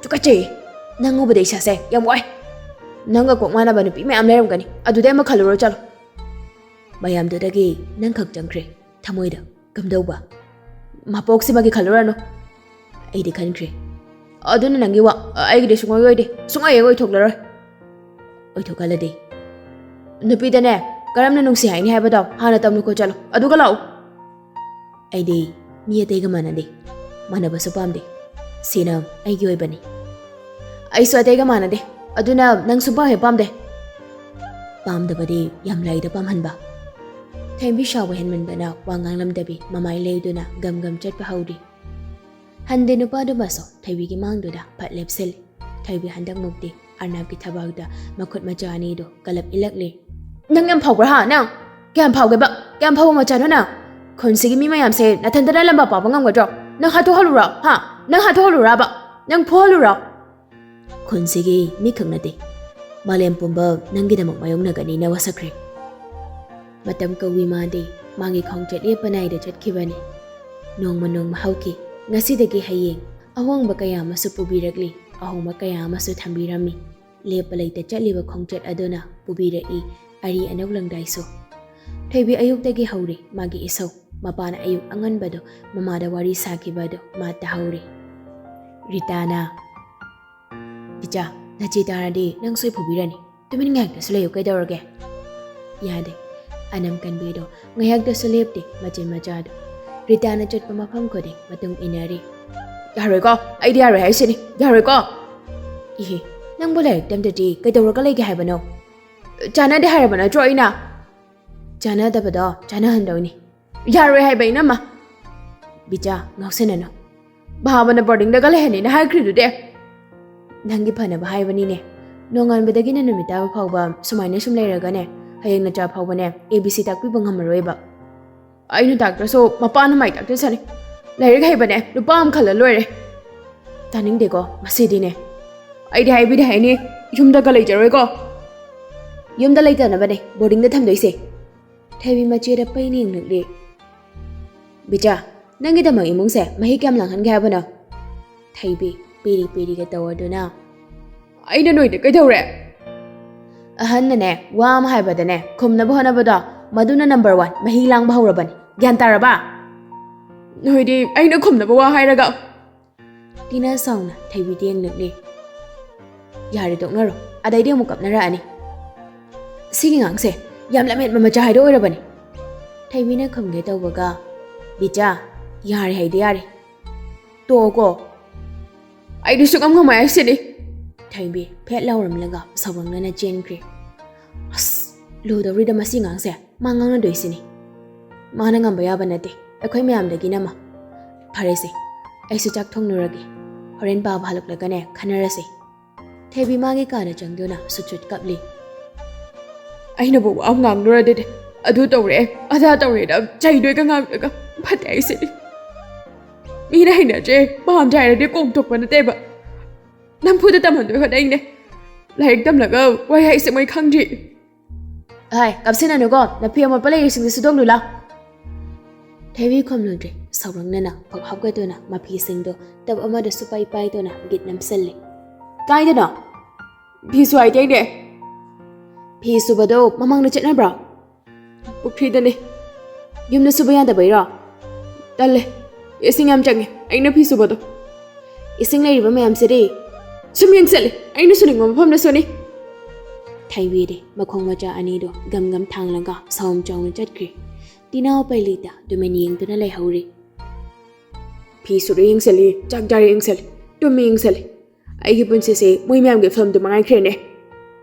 ꯇꯨꯀꯠꯆꯩꯌꯦ꯫ ꯅꯪ ꯎꯕꯗ ꯏꯁꯥꯁꯦ ꯌꯥꯝ ꯋꯥꯏ꯫ ꯅꯪꯒ ꯀꯣꯛ ꯃꯥꯟꯅꯕ ꯅꯨꯄꯤ ꯃꯌꯥꯝ ꯂꯩꯔꯝꯒꯅꯤ꯫ ꯑꯗꯨꯗꯩ ꯑꯃ ꯈꯜꯂꯨꯔꯣ ꯆꯠꯂꯣ꯫ ꯃꯌꯥꯝꯗꯨꯗꯒꯤ ꯅꯪ ꯈꯛ ꯆꯪꯈ꯭ꯔꯦ꯫ ꯊꯃꯣꯏꯗ ꯀꯝꯗꯧꯕ? ꯃꯄꯣꯛꯁꯤꯃꯒꯤ ꯈꯜꯂꯨꯔꯅꯨ꯫ ꯑꯩꯗꯤ ꯈꯟꯈ꯭ꯔꯦ꯫ ꯑꯗꯨꯅ ꯅꯪꯒꯤ ꯋꯥ, ꯑꯩꯒꯤꯗꯤ ꯁꯨꯡꯑꯣꯏ ꯑꯣꯏꯗꯦ꯫ ꯁꯨꯡꯑꯣꯏ ꯍꯦꯛ ꯑꯣꯏꯊꯣꯛꯂꯔꯣꯏ꯫ ꯑꯣꯏꯊꯣꯛꯍꯜꯂꯗꯤ? ꯅꯨꯄꯤꯗꯅꯦ, ꯀꯔꯝꯅ ꯅꯨꯡꯁꯤ ꯍꯥꯏꯅꯤ ꯍꯥꯏꯕꯗꯣ ꯍꯥꯟꯅ ꯇꯝꯂꯨꯀꯣ ꯆꯠꯂꯣ꯫ ꯑꯗꯨꯒ ꯂꯥꯛꯎ꯫ ꯑꯩꯗꯤ ꯃꯤ ꯑꯇꯩꯒ ꯃꯥꯟꯅꯗꯦ꯫ ꯃꯥꯟꯅꯕꯁꯨ ꯄꯥꯝꯗꯦ꯫ ꯁꯤꯅ ꯑꯩꯒꯤ ꯑꯣꯏꯕꯅꯤ꯫ ꯑꯩꯁꯨ ꯑꯇꯩꯒ ꯃꯥꯟꯅꯗꯦ꯫ ꯑꯗꯨꯅ ꯅꯪ ꯁꯨꯡꯄꯥꯝ ꯍꯦꯛ ꯄꯥꯝꯗꯦ꯫ ꯄꯥꯝꯗꯕꯗꯤ ꯌꯥꯝ ꯂꯥꯏꯗ ꯄꯥꯝꯍꯟꯕ꯫ ꯊꯣꯏꯕꯤ ꯁꯥꯎꯕ ꯍꯦꯟꯃꯟꯕꯅ ꯋꯥ ꯉꯥꯡꯂꯝꯗꯕꯤ ꯃꯃꯥꯏ ꯂꯩꯗꯨꯅ ꯒꯝ ꯒꯝ ꯆꯠꯄ ꯍꯧꯔꯤ꯫ ꯍꯟꯗꯦ ꯅꯨꯄꯥꯗꯨꯃꯁꯨ ꯊꯣꯏꯕꯤꯒꯤ ꯃꯥꯡꯗꯨꯗ ꯐꯠ ꯂꯦꯞꯁꯤꯜꯂꯤ꯫ ꯊꯣꯏꯕꯤ ꯍꯟꯗꯛꯃꯨꯛꯇꯤ ꯑꯔꯅꯥꯞꯀꯤ ꯊꯕꯥꯛꯇ ꯃꯈꯨꯠ ꯃꯆꯥ ꯑꯅꯤꯗꯨ ꯀꯂꯞ ꯏꯜꯂꯛꯂꯦ꯫ ꯅꯪ ꯌꯥꯝ ꯐꯥꯎꯕ꯭ꯔꯥ ꯍꯥ ꯅꯪ? ꯀꯌꯥꯝ ꯐꯥꯎꯒꯦꯕ? ꯀꯌꯥꯝ ꯐꯥꯎꯕ ꯃꯆꯥꯅꯣ ꯅꯪ? ꯈꯨꯟꯁꯤꯒꯤ ꯃꯤ ꯃꯌꯥꯝꯁꯦ ꯅꯊꯟꯇꯅ ꯂꯝꯕꯥ ꯄꯥꯕ ꯉꯝꯒꯗ꯭ꯔꯣ? ꯅꯪ ꯍꯥꯠꯇꯣꯛꯍꯜꯂꯨꯔꯣ ꯍꯥ? ꯅꯪ ꯍꯥꯠꯇꯣꯛꯍꯜꯂꯨꯔꯕ? ꯅꯪ ꯐꯨꯍꯜꯂꯨꯔꯣ? ꯈꯨꯟꯁꯤꯒꯤ ꯃꯤꯈꯛ ꯅꯠꯇꯦ, ꯃꯥꯂꯦꯝ ꯄꯨꯝꯕ ꯅꯪꯒꯤꯗꯃꯛ ꯃꯥꯌꯣꯛꯅꯒꯅꯤꯅ ꯋꯥꯁꯛꯈ꯭ꯔꯦ꯫ ꯃꯇꯝ ꯀꯧꯏ ꯃꯥꯗꯤ ꯃꯥꯒꯤ ꯈꯣꯡꯆꯠ ꯂꯦꯞꯄ ꯅꯥꯏꯗ ꯆꯠꯈꯤꯕꯅꯤ꯫ ꯅꯣꯡꯃ ꯅꯣꯡꯃ ꯍꯧꯈꯤ꯫ ꯉꯁꯤꯗꯒꯤ ꯍꯌꯦꯡ ꯑꯍꯣꯡꯕ ꯀꯌꯥ ꯑꯃꯁꯨ ꯄꯨꯕꯤꯔꯛꯂꯤ, ꯑꯍꯣꯡꯕ ꯀꯌꯥ ꯑꯃꯁꯨ ꯊꯝꯕꯤꯔꯝꯃꯤ꯫ ꯂꯦꯞꯄ ꯂꯩꯇ ꯆꯠꯂꯤꯕ ꯈꯣꯡꯆꯠ ꯑꯗꯨꯅ ꯄꯨꯕꯤꯔꯛꯏ ꯑꯔꯤ ꯑꯅꯧ ꯂꯪꯗꯥꯏꯁꯨ꯫ ꯊꯣꯏꯕꯤ ꯑꯌꯨꯛꯇꯒꯤ ꯍꯧꯔꯤ ꯃꯥꯒꯤ ꯏꯁꯧ꯫ ꯃꯄꯥꯅ ꯑꯌꯨꯛ ꯑꯉꯟꯕꯗꯣ ꯃꯃꯥꯗ ꯋꯥꯔꯤ ꯁꯥꯈꯤꯕ ꯑꯗꯨ ꯃꯥ ꯇꯥꯍꯧꯔꯤ꯫ ꯔꯤꯇꯥꯅ, "ꯏꯆꯥ, ꯅꯆꯦ ꯇꯥꯔꯗꯤ ꯅꯪ ꯁꯣꯏ ꯐꯨꯕꯤꯔꯅꯤ꯫ ꯇꯨꯃꯤꯟ ꯉꯥꯏꯍꯥꯛꯇꯁꯨ ꯂꯩꯌꯨ, ꯀꯩꯗꯧꯔꯒꯦ?" ꯌꯥꯗꯦ꯫ ꯑꯅꯝ ꯀꯟꯕꯤꯗꯣ ꯉꯥꯏꯍꯥꯛꯇꯁꯨ ꯂꯦꯞꯇꯦ꯫ ꯃꯆꯤꯟ ꯃꯆꯥꯗꯣ ꯔꯤꯇꯥꯅ ꯆꯠꯄ ꯃꯐꯝ ꯈꯨꯗꯤꯡ ꯃꯇꯨꯡ ꯏꯟꯅꯔꯤ꯫ "ꯌꯥꯔꯣꯏꯀꯣ, ꯑꯩꯗꯤ ꯌꯥꯔꯣꯏ ꯍꯥꯏꯁꯤꯅꯤ, ꯌꯥꯔꯣꯏꯀꯣ!" "ꯏꯍꯦ, ꯅꯪꯕꯨ ꯂꯥꯏꯔꯤꯛ ꯇꯝꯗ꯭ꯔꯗꯤ ꯀꯩꯗꯧꯔꯒ ꯂꯩꯒꯦ ꯍꯥꯏꯕꯅꯣ?" "ꯆꯥꯟꯅꯗꯦ ꯍꯥꯏꯔꯕ ꯅꯠꯇ꯭ꯔꯣ ꯑꯩꯅ?" "ꯆꯥꯟꯅꯗꯕꯗꯣ ꯆꯥꯟꯅꯍꯟꯗꯧꯅꯤ꯫" "ꯌꯥꯔꯣꯏ ꯍꯥꯏꯕ, ꯏꯅꯝꯃ!" "ꯕꯤꯆꯥ, ꯉꯥꯎꯁꯤꯟꯅꯅꯨ꯫ ꯚꯥꯕꯅ ꯕꯣꯔꯗꯤꯡꯗꯒ ꯂꯩꯍꯟꯅꯤꯅ ꯍꯥꯏꯈ꯭ꯔꯤꯗꯨꯗꯤ?" "ꯅꯪꯒꯤ ꯐꯅꯕ ꯍꯥꯏꯕꯅꯤꯅꯦ꯫ ꯅꯣꯡꯉꯥꯟꯕꯗꯒꯤꯅ ꯅꯨꯃꯤꯠ ꯇꯥꯕ ꯐꯥꯎꯕ ꯁꯨꯃꯥꯏꯅ ꯁꯨꯝ ꯂꯩꯔꯒꯅꯦ, ꯍꯌꯦꯡ ꯅꯆꯥ ꯐꯥꯎꯕꯅꯦ ꯑꯦ ꯕꯤ ꯁꯤ ꯇꯥꯛꯄꯤꯕ ꯉꯝꯃꯔꯣꯏꯕ꯫" "ꯑꯩꯅ ꯇꯥꯛꯇ꯭ꯔꯁꯨ ꯃꯄꯥꯅ ꯃꯥꯏ ꯇꯥꯛꯆꯁꯅꯤ꯫ ꯂꯥꯏꯔꯤꯛ ꯍꯩꯕꯅꯦ ꯅꯨꯄꯥ ꯑꯃ ꯈꯜꯂ ꯂꯣꯏꯔꯦ꯫" "ꯇꯥꯅꯤꯡꯗꯦꯀꯣ ꯃꯁꯤꯗꯤꯅꯦ꯫ ꯑꯩꯗꯤ ꯍꯥꯏꯕꯤꯗꯤ ꯍꯥꯏꯅꯤ, ꯌꯨꯝꯗꯒ ꯂꯩꯖꯔꯣꯏꯀꯣ꯫ ꯌꯨꯝꯗ ꯂꯩꯇꯅꯕꯅꯦ ꯕꯣꯔꯗꯤꯡꯗ ꯊꯝꯗꯣꯏꯁꯦ꯫" ꯊꯣꯏꯕꯤ ꯃꯆꯦꯗ ꯄꯩꯅ ꯌꯦꯡꯂꯛꯂꯦ꯫ "ꯕꯤꯆꯥ, ꯅꯪꯒꯤꯗꯃꯛ ꯏꯃꯨꯡꯁꯦ ꯃꯍꯤ ꯀꯌꯥꯝ ꯂꯥꯡꯍꯟꯒꯦ ꯍꯥꯏꯕꯅꯣ?" ꯊꯣꯏꯕꯤ ꯄꯦꯔꯤ ꯄꯦꯔꯤꯒ ꯇꯧꯔꯗꯨꯅ꯫ "ꯑꯩꯅ ꯅꯣꯏꯗ ꯀꯩꯗꯧꯔꯦ?" "ꯑꯍꯟꯅꯅꯦ ꯋꯥ ꯑꯃ ꯍꯥꯏꯕꯗꯅꯦ ꯈꯨꯝꯅꯕ ꯍꯣꯠꯅꯕꯗꯣ, ꯃꯗꯨꯅ ꯅꯝꯕꯔ ꯋꯥꯟ ꯃꯍꯤ ꯂꯥꯡꯕ ꯍꯧꯔꯕꯅꯤ꯫ ꯒ꯭ꯌꯥꯟ ꯇꯥꯔꯕ?" "ꯅꯣꯏꯗꯤ ꯑꯩꯅ ꯈꯨꯝꯅꯕ ꯋꯥ ꯍꯥꯏꯔꯒ?" ꯇꯤꯅꯥ ꯁꯥꯎꯅ ꯊꯣꯏꯕꯤꯗ ꯌꯦꯡꯂꯛꯂꯦ꯫ "ꯌꯥꯔꯦ, ꯇꯣꯛꯅꯔꯣ, ꯑꯗꯩꯗꯤ ꯑꯃꯨꯛ ꯀꯞꯅꯔꯛꯑꯅꯤ꯫ ꯁꯤꯒꯤ ꯑꯉꯥꯡꯁꯦ ꯌꯥꯝ ꯂꯝꯍꯦꯟꯕ ꯃꯆꯥ ꯍꯥꯏꯗꯣ ꯑꯣꯏꯔꯕꯅꯤ꯫" ꯊꯣꯏꯕꯤꯅ ꯈꯨꯝꯒꯦ ꯇꯧꯕꯒ, "ꯕꯤꯆꯥ, ꯌꯥꯔꯦ ꯍꯥꯏꯗꯤ ꯌꯥꯔꯦ꯫ ꯇꯣꯛꯑꯣꯀꯣ꯫ ꯑꯩꯗꯤ ꯁꯨꯛꯉꯝ ꯉꯝꯃꯣꯏ ꯍꯥꯏꯁꯤꯅꯤ꯫" ꯊꯣꯏꯕꯤ ꯐꯦꯠ ꯂꯥꯎꯔꯝꯂꯒ ꯁꯥꯎꯒꯪꯅꯅ ꯆꯦꯟꯈ꯭ꯔꯦ꯫ "ꯑꯁ, ꯂꯨꯗꯧꯔꯤꯗ ꯃꯁꯤ ꯑꯉꯥꯡꯁꯦ꯫ ꯃꯥ ꯉꯥꯡꯅꯗꯣꯏꯁꯤꯅꯤ꯫ ꯃꯥꯅ ꯉꯝꯕ ꯌꯥꯕ ꯅꯠꯇꯦ, ꯑꯩꯈꯣꯏ ꯃꯌꯥꯝꯗꯒꯤ ꯅꯝꯃ꯫ ꯐꯔꯦꯁꯦ, ꯑꯩꯁꯨ ꯆꯥꯛ ꯊꯣꯡꯂꯨꯔꯒꯦ꯫ ꯍꯣꯔꯦꯟ ꯄꯥꯕ ꯍꯜꯂꯛꯂꯒꯅꯦ ꯈꯟꯅꯔꯁꯦ꯫" ꯊꯣꯏꯕꯤ ꯃꯥꯒꯤ ꯀꯥꯗ ꯆꯪꯗꯨꯅ ꯁꯨꯠ ꯁꯨꯠ ꯀꯞꯂꯤ꯫ "ꯑꯩꯅꯕꯨ ꯋꯥ ꯑꯃ ꯉꯥꯡꯂꯨꯔꯗꯤꯅꯦ, ꯑꯗꯨ ꯇꯧꯔꯦ, ꯑꯗꯥ ꯇꯧꯔꯦꯅ ꯆꯩꯗꯣꯏꯒ ꯉꯥꯡꯂꯒ ꯐꯠꯇꯦ ꯍꯥꯏꯁꯤꯅꯤ꯫ ꯃꯤꯅ ꯍꯩꯅꯗ꯭ꯔꯦ, ꯄꯥꯝꯗ꯭ꯔꯦ ꯍꯥꯏꯔꯗꯤ ꯀꯣꯛ ꯊꯣꯛꯄ ꯅꯠꯇꯦꯕ꯫ ꯅꯝꯐꯨꯗ ꯇꯝꯍꯟꯗꯣꯏ ꯍꯣꯠꯅꯩꯅꯦ꯫ ꯂꯥꯏꯔꯤꯛ ꯇꯝꯂꯒ ꯋꯥꯍꯩ ꯍꯥꯏꯁꯦ ꯃꯣꯏ ꯈꯪꯗ꯭ꯔꯤ꯫" "ꯍꯥꯏ, ꯀꯥꯞꯁꯤꯟꯅꯅꯨꯀꯣ, ꯅꯐꯤ ꯑꯃꯣꯠꯄ ꯂꯩꯔꯤꯁꯤꯡꯗꯨ ꯁꯨꯗꯣꯛꯂꯨ ꯂꯥꯎ꯫" ꯊꯣꯏꯕꯤ ꯈꯨꯝꯂꯨꯗ꯭ꯔꯦ꯫ ꯁꯥꯎꯔꯛꯅꯅ ꯐꯛ ꯍꯥꯞꯀꯠꯇꯨꯅ ꯃꯐꯤꯁꯤꯡꯗꯨ ꯇꯞ ꯑꯃꯗ ꯁꯨꯄꯥꯏ ꯄꯥꯏꯗꯨꯅ ꯒꯤꯠ ꯅꯝꯁꯤꯜꯂꯤ꯫ "ꯀꯥꯏꯗꯅꯣ?" "ꯐꯤ ꯁꯨ ꯍꯥꯏꯗꯦꯅꯦ꯫" "ꯐꯤ ꯁꯨꯕꯗꯣ ꯃꯃꯥꯡꯗ ꯆꯠꯅꯕ꯭ꯔꯣ?" "ꯄꯨꯈ꯭ꯔꯤꯗꯅꯦ꯫" "ꯌꯨꯝꯗ ꯁꯨꯕ ꯌꯥꯗꯕꯩꯔꯣ?" "ꯇꯜꯂꯦ, ꯏꯁꯤꯡ ꯌꯥꯝ ꯆꯪꯉꯦ ꯑꯩꯅ ꯐꯤ ꯁꯨꯕꯗꯣ꯫" "ꯏꯁꯤꯡ ꯂꯩꯔꯤꯕ ꯃꯌꯥꯝꯁꯤꯗꯤ?" "ꯁꯨꯝ ꯌꯦꯡꯁꯜꯂꯦ, ꯑꯩꯅ ꯁꯨꯅꯤꯡꯕ ꯃꯐꯝꯗ ꯁꯨꯅꯤ꯫" ꯊꯩꯕꯤꯗꯤ ꯃꯈꯣꯡ ꯃꯆꯥ ꯑꯅꯤꯗꯣ ꯒꯝ ꯒꯝ ꯊꯥꯡꯂꯒ ꯁꯥꯎꯝ ꯆꯥꯎꯅ ꯆꯠꯈ꯭ꯔꯦ꯫ ꯇꯤꯅꯥꯎ ꯄꯩꯂꯤꯇ ꯇꯨꯃꯤꯟ ꯌꯦꯡꯗꯨꯅ ꯂꯩꯍꯧꯔꯤ꯫ ꯐꯤ ꯁꯨꯔꯦ ꯌꯦꯡꯁꯜꯂꯤ, ꯆꯥꯛ ꯆꯥꯔꯦ ꯌꯦꯡꯁꯜꯂꯤ, ꯇꯨꯝꯃꯤ ꯌꯦꯡꯁꯜꯂꯤ꯫ ꯑꯩꯒꯤ ꯄꯨꯟꯁꯤꯁꯦ ꯃꯣꯏ ꯃꯌꯥꯝꯒꯤ ꯐꯤꯂꯝꯗꯨ ꯃꯉꯥꯏꯈ꯭ꯔꯦꯅꯦ꯫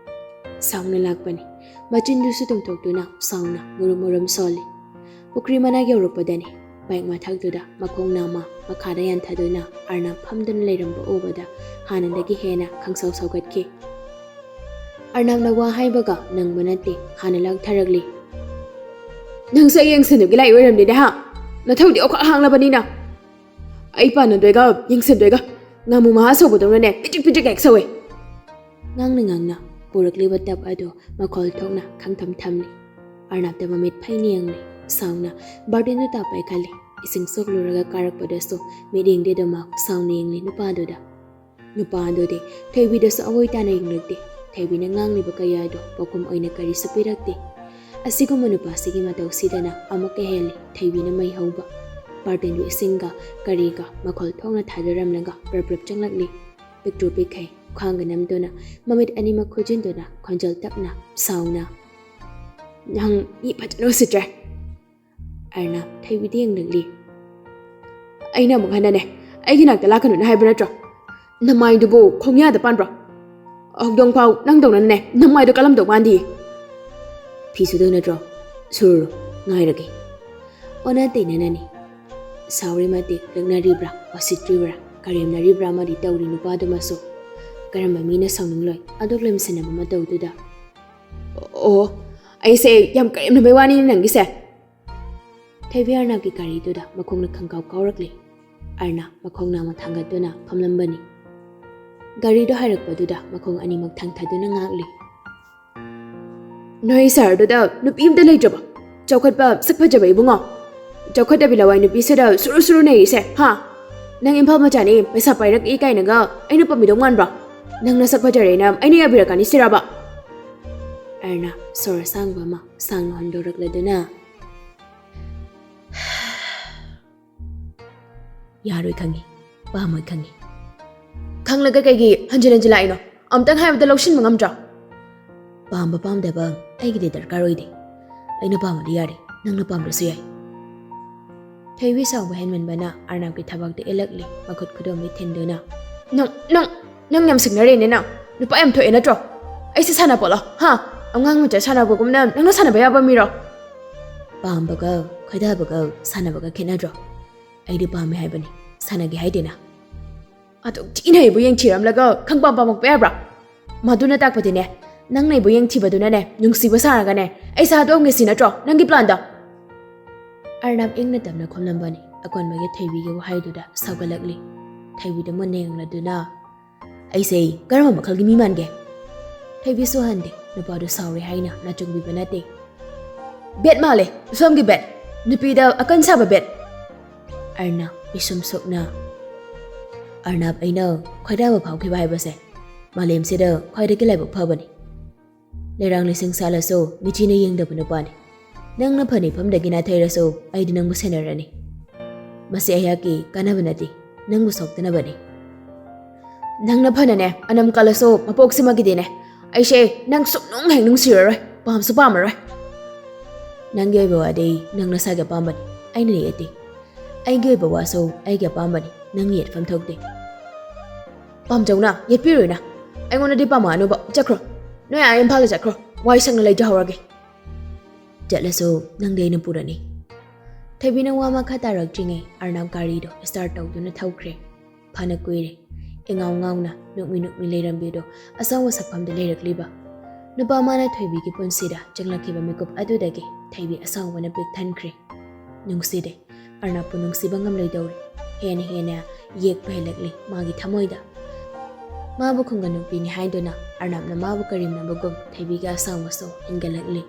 ꯁꯥꯎꯅ ꯂꯥꯛꯄꯅꯤ꯫ ꯃꯆꯤꯟꯗꯨꯁꯨ ꯇꯨꯝꯊꯣꯛꯇꯨꯅ ꯁꯥꯎꯅ ꯃꯨꯔꯨꯝ ꯃꯨꯔꯨꯝ ꯁꯣꯜꯂꯤ꯫ ꯄꯨꯈ꯭ꯔꯤ ꯃꯅꯥꯛ ꯌꯧꯔꯛꯄꯗꯅꯤ꯫ ꯕꯥꯏꯛ ꯃꯊꯛꯇꯨꯗ ꯃꯈꯣꯡ ꯅꯥꯝꯃ ꯃꯈꯥꯗ ꯌꯥꯟꯊꯗꯨꯅ ꯑꯔꯅꯥꯞ ꯐꯝꯗꯨꯅ ꯂꯩꯔꯝꯕ ꯎꯕꯗ ꯍꯥꯟꯅꯗꯒꯤ ꯍꯦꯟꯅ ꯈꯪꯁꯥꯎ ꯁꯥꯎꯒꯠꯈꯤ꯫ ꯑꯔꯅꯥꯞꯅ ꯋꯥ ꯍꯥꯏꯕꯒ ꯅꯪꯕ ꯅꯠꯇꯦ, ꯍꯥꯟꯅ ꯂꯥꯛꯊꯔꯛꯂꯤ꯫ ꯅꯪꯁꯨ ꯑꯩ ꯌꯦꯡꯁꯤꯟꯅꯕꯒꯤ ꯂꯥꯛꯏ ꯑꯣꯏꯔꯝꯅꯤꯅꯦ ꯍꯥ? ꯅꯊꯧꯗꯤ ꯑꯣꯈꯥꯛ ꯍꯥꯡꯂꯕꯅꯤꯅ꯫ ꯑꯩ ꯄꯥꯟꯅꯗꯣꯏꯒ ꯌꯦꯡꯁꯤꯟꯗꯣꯏꯒ ꯉꯥꯃꯨ ꯃꯍꯥ ꯁꯧꯕꯗꯧꯅꯅꯦ ꯄꯤꯇ꯭ꯔꯤꯛ ꯄꯤꯇ꯭ꯔꯤꯛ ꯍꯦꯛ ꯁꯧꯋꯦ꯫ ꯉꯥꯡꯅ ꯉꯥꯡꯅ ꯄꯨꯔꯛꯂꯤꯕ ꯇꯞ ꯑꯗꯨ ꯃꯈꯣꯜ ꯊꯣꯛꯅ ꯈꯪꯊꯝ ꯊꯝꯂꯤ꯫ ꯑꯔꯅꯥꯞꯇ ꯃꯃꯤꯠ ꯐꯩꯅ ꯌꯦꯡꯂꯤ꯫ ꯁꯥꯎꯅ ꯕꯥꯔꯇꯦꯟꯗꯨ ꯇꯥ ꯄꯥꯏꯈꯠꯂꯤ꯫ ꯏꯁꯤꯡ ꯁꯣꯛꯂꯨꯔꯒ ꯀꯥꯔꯛꯄꯗꯁꯨ ꯃꯤꯠꯌꯦꯡꯗꯤ ꯑꯗꯨꯃꯛ ꯁꯥꯎꯅ ꯌꯦꯡꯂꯤ ꯅꯨꯄꯥꯗꯨꯗ꯫ ꯅꯨꯄꯥ ꯑꯗꯨꯗꯤ ꯊꯣꯏꯕꯤꯗꯁꯨ ꯑꯑꯣꯏ ꯇꯥꯅ ꯌꯦꯡꯂꯛꯇꯦ꯫ ꯊꯣꯏꯕꯤꯅ ꯉꯥꯡꯂꯤꯕ ꯀꯌꯥꯗꯣ ꯄꯥꯎꯈꯨꯝ ꯑꯣꯏꯅ ꯀꯔꯤꯁꯨ ꯄꯤꯔꯛꯇꯦ꯫ ꯑꯁꯤꯒꯨꯝꯕ ꯅꯨꯄꯥꯁꯤꯒꯤ ꯃꯇꯧꯁꯤꯗꯅ ꯑꯃꯨꯛꯀ ꯍꯦꯜꯂꯤ ꯊꯣꯏꯕꯤꯅ ꯃꯩ ꯍꯧꯕ꯫ ꯕꯥꯔꯇꯦꯟꯗꯨ ꯏꯁꯤꯡꯒ ꯀꯔꯤꯒ ꯃꯈꯣꯜ ꯊꯣꯛꯅ ꯊꯥꯗꯔꯝꯂꯒ ꯄ꯭ꯔꯞ ꯄ꯭ꯔꯞ ꯆꯪꯂꯛꯂꯤ꯫ ꯄꯤꯛꯇ꯭ꯔꯨ ꯄꯤꯛꯈꯩ ꯈ꯭ꯋꯥꯡꯒ ꯅꯝꯗꯨꯅ ꯃꯃꯤꯠ ꯑꯅꯤꯃꯛ ꯈꯨꯖꯤꯟꯗꯨꯅ ꯈꯣꯟꯖꯦꯜ ꯇꯞꯅ ꯁꯥꯎꯅ, "ꯅꯪ ꯃꯤ ꯐꯖꯅ ꯎꯁꯤꯠꯇ꯭ꯔꯦ!" ꯑꯔꯅꯥꯞ ꯊꯣꯏꯕꯤꯗ ꯌꯦꯡꯂꯛꯂꯤ꯫ ꯑꯩꯅ ꯑꯃꯨꯛ ꯍꯟꯅꯅꯦ, ꯑꯩꯒꯤ ꯅꯥꯛꯇ ꯂꯥꯛꯀꯅꯨꯅ ꯍꯥꯏꯕ ꯅꯠꯇ꯭ꯔꯣ? ꯅꯃꯥꯏꯗꯨꯕꯨ ꯈꯣꯡꯌꯥꯗ ꯄꯥꯟꯕ꯭ꯔꯣ? ꯍꯧꯗꯣꯡ ꯐꯥꯎ ꯅꯪꯗꯧꯅꯅꯦ ꯅꯃꯥꯏꯗꯣ ꯀꯜꯂꯝꯗꯧ ꯃꯥꯟꯗꯤꯌꯦ꯫ ꯐꯤ ꯁꯨꯗꯧ ꯅꯠꯇ꯭ꯔꯣ? ꯁꯨꯔꯨꯔꯣ, ꯉꯥꯏꯔꯒꯦ꯫ ꯑꯣꯟꯅ ꯇꯩꯅꯅꯅꯤ꯫ ꯁꯥꯎꯔꯤ ꯃꯇꯤꯛ ꯂꯛꯅꯔꯤꯕ꯭ꯔꯥ, ꯎꯁꯤꯠꯇ꯭ꯔꯤꯕ꯭ꯔꯥ, ꯀꯔꯦꯝꯅꯔꯤꯕ꯭ꯔꯥ ꯑꯃꯗꯤ ꯇꯧꯔꯤ ꯅꯨꯄꯥꯗꯨꯃꯁꯨ꯫ ꯀꯔꯝꯕ ꯃꯤꯅ ꯁꯥꯎꯅꯤꯡꯂꯣꯏ ꯑꯗꯨꯛ ꯂꯦꯝꯁꯤꯟꯅꯕ ꯃꯇꯧꯗꯨꯗ? ꯑꯣ, ꯑꯩꯁꯦ ꯌꯥꯝ ꯀꯔꯦꯝꯅꯕꯩ ꯋꯥꯅꯤꯅꯦ ꯅꯪꯒꯤꯁꯦ꯫ ꯊꯣꯏꯕꯤ ꯑꯔꯅꯥꯞꯀꯤ ꯒꯥꯔꯤꯗꯨꯗ ꯃꯈꯣꯡꯅ ꯈꯪꯀꯥꯎ ꯀꯥꯎꯔꯛꯂꯤ꯫ ꯑꯔꯅꯥꯞ ꯃꯈꯣꯡ ꯅꯥꯝꯃ ꯊꯥꯡꯒꯠꯇꯨꯅ ꯐꯝꯂꯝꯕꯅꯤ꯫ ꯒꯥꯔꯤꯗꯣ ꯍꯥꯏꯔꯛꯄꯗꯨꯗ ꯃꯈꯣꯡ ꯑꯅꯤꯃꯛ ꯊꯥꯡꯊꯗꯨꯅ ꯉꯥꯛꯂꯤ꯫ ꯅꯣꯏ ꯁꯍꯔꯗꯨꯗ ꯅꯨꯄꯤ ꯑꯝꯇ ꯂꯩꯇ꯭ꯔꯕꯣ? ꯆꯥꯎꯈꯠꯄ ꯁꯛ ꯐꯖꯕ ꯏꯕꯨꯡꯉꯣ꯫ ꯆꯥꯎꯈꯠꯇꯕꯤ ꯂꯋꯥꯏ ꯅꯨꯄꯤꯁꯤꯗ ꯁꯨꯔꯨ ꯁꯨꯔꯨ ꯅꯩꯔꯤꯁꯦ, ꯍꯥ? ꯅꯪ ꯏꯝꯐꯥꯜ ꯃꯆꯥꯅꯤ, ꯄꯩꯁꯥ ꯄꯥꯏꯔꯛꯏ ꯀꯥꯏꯅꯒ ꯑꯩꯅ ꯄꯥꯝꯃꯤꯗꯧ ꯃꯥꯟꯕ꯭ꯔꯣ? ꯅꯪ ꯅꯁꯛ ꯐꯖꯔꯦꯅ ꯑꯩꯅ ꯌꯥꯕꯤꯔꯛꯀꯅꯤ ꯁꯤꯔꯕ? ꯑꯔꯅꯥꯞ ꯁꯣꯔ ꯑꯁꯥꯡꯕ ꯑꯃ ꯁꯥꯡꯅ ꯍꯣꯟꯗꯣꯔꯛꯂꯗꯨꯅ, ꯌꯥꯔꯣꯏ ꯈꯪꯉꯤ, ꯄꯥꯝꯃꯣꯏ ꯈꯪꯉꯤ꯫ ꯈꯪꯂꯒ ꯀꯩꯒꯤ ꯍꯟꯖꯤꯟ ꯍꯟꯖꯤꯟ ꯂꯥꯛꯏꯅꯣ? ꯑꯝꯇꯪ ꯍꯥꯏꯕꯗ ꯂꯧꯁꯤꯟꯕ ꯉꯝꯗ꯭ꯔꯣ? ꯄꯥꯝꯕ ꯄꯥꯝꯗꯕ ꯑꯩꯒꯤꯗꯤ ꯗꯔꯀꯥꯔ ꯑꯣꯏꯗꯦ꯫ ꯑꯩꯅ ꯄꯥꯝꯃꯗꯤ ꯌꯥꯔꯦ, ꯅꯪꯅ ꯄꯥꯝꯗ꯭ꯔꯁꯨ ꯌꯥꯏ꯫ ꯊꯣꯏꯕꯤ ꯁꯥꯎꯕ ꯍꯦꯟꯃꯟꯕꯅ ꯑꯔꯅꯥꯞꯀꯤ ꯊꯕꯥꯛꯇ ꯏꯜꯂꯛꯂꯦ, ꯃꯈꯨꯠ ꯈꯨꯗꯣꯝꯕꯤ ꯊꯤꯟꯗꯨꯅ꯫ "ꯅꯪ, ꯅꯪ, ꯅꯪ ꯌꯥꯝ ꯁꯤꯡꯅꯔꯦꯅꯦ ꯅꯪ꯫ ꯅꯨꯄꯥ ꯌꯥꯝ ꯊꯣꯛꯑꯦ ꯅꯠꯇ꯭ꯔꯣ? ꯑꯩꯁꯦ ꯁꯥꯟꯅꯄꯣꯠꯂꯣ? ꯍꯥ? ꯑꯉꯥꯡ ꯃꯆꯥ ꯁꯥꯟꯅꯕꯒꯨꯝꯅ ꯅꯪꯅ ꯁꯥꯟꯅꯕ ꯌꯥꯕ ꯃꯤꯔꯣ?" ꯄꯥꯝꯕꯒ ꯈꯣꯏꯗꯥꯕꯒ ꯁꯥꯟꯅꯕꯒ ꯈꯦꯠꯅꯗ꯭ꯔꯣ? ꯑꯩꯗꯤ ꯄꯥꯝꯃꯦ ꯍꯥꯏꯕꯅꯤ, ꯁꯥꯟꯅꯒꯦ ꯍꯥꯏꯗꯦꯅ꯫ ꯑꯗꯨꯛ ꯊꯤꯅ ꯑꯩꯕꯨ ꯌꯦꯡꯊꯤꯔꯝꯂꯒ ꯈꯪꯄꯥꯝ ꯄꯥꯝꯃꯛꯄ ꯌꯥꯕ꯭ꯔꯥ? ꯃꯗꯨꯅ ꯇꯥꯛꯄꯗꯤꯅꯦ, ꯅꯪꯅ ꯑꯩꯕꯨ ꯌꯦꯡꯊꯤꯕꯗꯨꯅꯅꯦ, ꯅꯨꯡꯁꯤꯕ ꯁꯥꯔꯒꯅꯦ, ꯑꯩꯁꯦ ꯍꯥꯠꯇꯣꯛꯑꯝꯒꯦ ꯁꯤ ꯅꯠꯇ꯭ꯔꯣ ꯅꯪꯒꯤ ꯄ꯭ꯂꯥꯟꯗꯣ? ꯑꯔꯅꯥꯞ ꯏꯪꯅ ꯇꯞꯅ ꯈꯨꯝꯂꯝꯕꯅꯤ꯫ ꯑꯀꯣꯟꯕꯒꯤ ꯊꯣꯏꯕꯤꯒꯤ ꯋꯥꯍꯩꯗꯨꯗ ꯁꯥꯎꯒꯠꯂꯛꯂꯤ꯫ ꯊꯣꯏꯕꯤꯗ ꯃꯨꯟꯅ ꯌꯦꯡꯂꯗꯨꯅ, "ꯑꯩꯁꯦ ꯀꯔꯝꯕ ꯃꯈꯜꯒꯤ ꯃꯤ ꯃꯥꯟꯒꯦ?" ꯊꯣꯏꯕꯤꯁꯨ ꯍꯟꯗꯦ꯫ ꯅꯨꯄꯥꯗꯨ ꯁꯥꯎꯔꯦ ꯍꯥꯏꯅ ꯅꯥꯆꯨꯡꯕꯤꯕ ꯅꯠꯇꯦ꯫ "ꯕꯦꯠ ꯃꯥꯜꯂꯦ, ꯁꯣꯝꯒꯤ ꯕꯦꯠ꯫ ꯅꯨꯄꯤꯗ ꯑꯀꯟ ꯁꯥꯕ ꯕꯦꯠ꯫" ꯑꯔꯅꯥꯞ ꯄꯤꯁꯨꯝ ꯁꯣꯛꯅ, "ꯑꯔꯅꯥꯞ, ꯑꯩꯅ ꯈꯣꯏꯗꯥꯕ ꯐꯥꯎꯈꯤꯕ ꯍꯥꯏꯕꯁꯦ ꯃꯥꯂꯦꯝꯁꯤꯗ ꯈ꯭ꯋꯥꯏꯗꯒꯤ ꯂꯥꯏꯕꯛ ꯐꯕꯅꯤ꯫ ꯂꯩꯔꯥꯡ ꯂꯩꯁꯤꯡ ꯁꯥꯠꯂꯁꯨ ꯃꯤꯆꯤꯅ ꯌꯦꯡꯗꯕ ꯅꯨꯄꯥꯅꯤ꯫ ꯅꯪꯅ ꯐꯅ ꯏꯐꯝꯗꯒꯤ ꯅꯥꯊꯩꯔꯁꯨ ꯑꯩꯗꯤ ꯅꯪꯕꯨ ꯁꯦꯟꯅꯔꯅꯤ꯫ ꯃꯁꯤ ꯑꯩꯍꯥꯛꯀꯤ ꯀꯥꯟꯅꯕ ꯅꯠꯇꯦ, ꯅꯪꯕꯨ ꯁꯣꯛꯇꯅꯕꯅꯤ꯫" "ꯅꯪꯅ ꯐꯅꯅꯦ ꯑꯅꯝ ꯀꯜꯂꯁꯨ ꯃꯄꯣꯛꯁꯤꯃꯒꯤꯗꯤꯅꯦ, ꯑꯩꯁꯦ ꯅꯪ ꯁꯨꯛꯅꯨꯡ ꯍꯦꯛ ꯅꯨꯡꯁꯤꯔꯔꯣꯏ, ꯄꯥꯝꯁꯨ ꯄꯥꯝꯃꯔꯣꯏ꯫ ꯅꯪꯒꯤ ꯑꯣꯏꯕ ꯋꯥꯗꯤ ꯅꯪ ꯅꯁꯥꯒꯤ ꯑꯄꯥꯝꯕꯅꯤ, ꯑꯩꯅ ꯌꯦꯠꯇꯦ꯫ ꯑꯩꯒꯤ ꯑꯣꯏꯕ ꯋꯥꯁꯨ ꯑꯩꯒꯤ ꯑꯄꯥꯝꯕꯅꯤ, ꯅꯪ ꯌꯦꯠꯐꯝ ꯊꯣꯛꯇꯦ꯫" "ꯄꯥꯝꯖꯧꯅ, ꯌꯦꯠꯄꯤꯔꯣꯏꯅ꯫ ꯑꯩꯉꯣꯟꯗꯗꯤ ꯄꯥꯝꯃꯛꯑꯅꯨꯕ, ꯆꯠꯈ꯭ꯔꯣ꯫ ꯅꯣꯏ ꯑꯥ ꯏꯝꯐꯥꯜꯗ ꯆꯠꯈ꯭ꯔꯣ, ꯋꯥꯏ ꯁꯪꯅ ꯂꯩꯖꯍꯧꯔꯒꯦ꯫" "ꯆꯠꯂꯁꯨ ꯅꯪꯗꯤ ꯑꯩꯅ ꯄꯨꯔꯅꯤ꯫" ꯊꯣꯏꯕꯤꯅ ꯋꯥ ꯃꯈꯥ ꯇꯥꯔꯛꯇ꯭ꯔꯤꯉꯩ ꯑꯔꯅꯥꯞ ꯒꯥꯔꯤꯗꯣ ꯁ꯭ꯇꯥꯔꯠ ꯇꯧꯗꯨꯅ ꯊꯧꯈ꯭ꯔꯦ꯫ ꯐꯅ ꯀꯨꯏꯔꯦ ꯏꯉꯥꯎ ꯉꯥꯎꯅ ꯅꯣꯛꯃꯤ ꯅꯣꯛꯃꯤ ꯂꯩꯔꯝꯕꯤꯗꯣ ꯑꯁꯥꯎꯕ ꯁꯛꯐꯝꯗ ꯂꯩꯔꯛꯂꯤꯕ꯫ ꯅꯨꯄꯥ ꯃꯥꯅ ꯊꯣꯏꯕꯤꯒꯤ ꯄꯨꯟꯁꯤꯗ ꯆꯪꯂꯛꯈꯤꯕ ꯃꯤꯀꯨꯞ ꯑꯗꯨꯗꯒꯤ ꯊꯣꯏꯕꯤ ꯑꯁꯥꯎꯕꯅ ꯄꯤꯛ ꯊꯟꯈ꯭ꯔꯦ꯫ ꯅꯨꯡꯁꯤꯗꯦ꯫ ꯑꯔꯅꯥꯞꯄꯨ ꯅꯨꯡꯁꯤꯕ ꯉꯝꯂꯣꯏꯗꯧꯔꯦ꯫ ꯍꯦꯟꯅ ꯍꯦꯟꯅ ꯌꯦꯛꯄ ꯍꯦꯜꯂꯛꯂꯤ ꯃꯥꯒꯤ ꯊꯃꯣꯏꯗ꯫ ꯃꯥꯕꯨ ꯈꯨꯡꯒꯪ ꯅꯨꯄꯤꯅꯤ ꯍꯥꯏꯗꯨꯅ ꯑꯔꯅꯥꯞꯅ ꯃꯥꯕꯨ ꯀꯔꯦꯝꯅꯕꯒꯨꯝ ꯊꯣꯏꯕꯤꯒꯤ ꯑꯁꯥꯎꯕꯁꯨ ꯍꯦꯟꯒꯠꯂꯛꯂꯤ꯫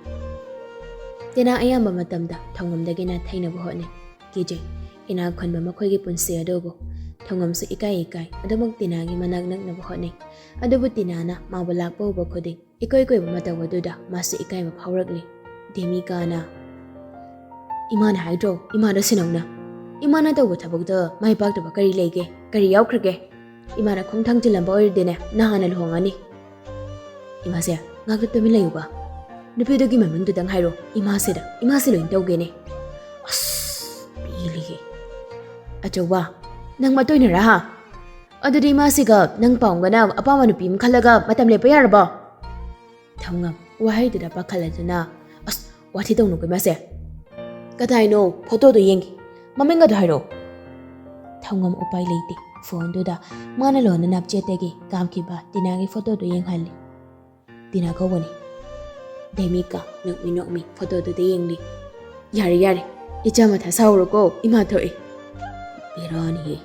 ꯇꯤꯅꯥ ꯑꯌꯥꯝꯕ ꯃꯇꯝꯗ ꯊꯧꯉꯝꯗꯒꯤ ꯅꯥꯊꯩꯅꯕ ꯍꯣꯠꯅꯩ꯫ ꯀꯤꯖꯩ꯫ ꯏꯅꯥꯛ ꯈꯨꯟꯕ ꯃꯈꯣꯏꯒꯤ ꯄꯨꯟꯁꯤ ꯑꯗꯨꯕꯨ꯫ ꯊꯧꯉꯝꯁꯨ ꯏꯀꯥꯏ ꯏꯀꯥꯏ ꯑꯗꯨꯃꯛ ꯇꯤꯅꯥꯒꯤ ꯃꯅꯥꯛ ꯅꯛꯅꯕ ꯍꯣꯠꯅꯩ꯫ ꯑꯗꯨꯕꯨ ꯇꯤꯅꯥꯅ ꯃꯥꯕꯨ ꯂꯥꯛꯄ ꯎꯕ ꯈꯨꯗꯤꯡ ꯏꯀꯣꯏ ꯀꯣꯏꯕ ꯃꯇꯧ ꯑꯗꯨꯗ ꯃꯥꯁꯨ ꯏꯀꯥꯏꯕ ꯐꯥꯎꯔꯛꯂꯤ꯫ ꯗꯦꯃꯤꯀꯥꯅ, "ꯏꯃꯥꯅ ꯍꯥꯏꯗ꯭ꯔꯣ ꯏꯃꯥꯗ ꯁꯤꯟꯅꯧꯅ? ꯏꯃꯥꯅ ꯇꯧꯕ ꯊꯕꯛꯇ ꯃꯥꯏ ꯄꯥꯛꯇꯕ ꯀꯔꯤ ꯂꯩꯒꯦ? ꯀꯔꯤ ꯌꯥꯎꯈ꯭ꯔꯒꯦ? ꯏꯃꯥꯅ ꯈꯣꯡ ꯊꯥꯡꯖꯤꯜꯂꯝꯕ ꯑꯣꯏꯔꯗꯤꯅꯦ ꯅꯍꯥꯟꯅ ꯂꯨꯍꯣꯡꯉꯅꯤ꯫" "ꯏꯃꯥꯁꯦ, ꯉꯥꯛꯇ ꯇꯨꯃꯤꯟ ꯂꯩꯌꯨꯕ꯫ ꯅꯨꯄꯤꯗꯨꯒꯤ ꯃꯃꯤꯡꯗꯨꯗꯪ ꯍꯥꯏꯔꯣ, ꯏꯃꯥꯁꯤꯗ, ꯏꯃꯥꯁꯤ ꯂꯣꯏ ꯇꯧꯒꯦꯅꯦ꯫ ꯑꯁ, ꯄꯦꯜꯂꯤꯍꯦ꯫ ꯑꯆꯧꯕ, ꯅꯪ ꯃꯇꯣꯏꯅꯔꯥ ꯍꯥ? ꯑꯗꯨꯗꯤ ꯏꯃꯥꯁꯤꯒ ꯅꯪ ꯄꯥꯎꯒꯅ ꯑꯄꯥꯝꯕ ꯅꯨꯄꯤ ꯑꯃ ꯈꯜꯂꯒ ꯃꯇꯝ ꯂꯦꯞꯄ ꯌꯥꯔꯕꯣ? ꯊꯧꯉꯝ ꯋꯥꯍꯩꯗꯨꯗ ꯄꯥꯈꯠꯂꯗꯨꯅ, "ꯑꯁ, ꯋꯥꯊꯤ ꯇꯧꯅꯨꯀꯣ ꯏꯃꯥꯁꯦ꯫ ꯀꯗꯥꯏꯅꯣ? ꯐꯣꯇꯣꯗꯣ ꯌꯦꯡꯒꯦ꯫ ꯃꯃꯤꯡ ꯑꯗꯨ ꯍꯥꯏꯔꯛꯑꯣ꯫" ꯊꯧꯉꯝ ꯎꯄꯥꯏ ꯂꯩꯇꯦ꯫ ꯐꯣꯟꯗꯨꯗ ꯃꯥꯅ ꯂꯣꯟꯅ ꯅꯞꯆꯦꯠꯇꯒꯤ ꯀꯥꯝꯈꯤꯕ ꯇꯤꯅꯥꯒꯤ ꯐꯣꯇꯣꯗꯨ ꯌꯦꯡꯍꯜꯂꯤ꯫ ꯇꯤꯅꯥ ꯀꯧꯕꯅꯤ꯫ ꯗꯦꯃꯤꯀꯥ ꯅꯣꯛꯃꯤ ꯅꯣꯛꯃꯤ ꯐꯣꯇꯣꯗꯨꯗ ꯌꯦꯡꯂꯤ꯫ "ꯌꯥꯔꯦ, ꯌꯥꯔꯦ꯫ ꯏꯆꯥ ꯃꯊꯥ ꯁꯥꯎꯔꯣꯀꯣ, ꯏꯃꯥ ꯊꯣꯛꯑꯦ꯫" ꯕꯦꯔꯥꯅꯤꯍꯦ꯫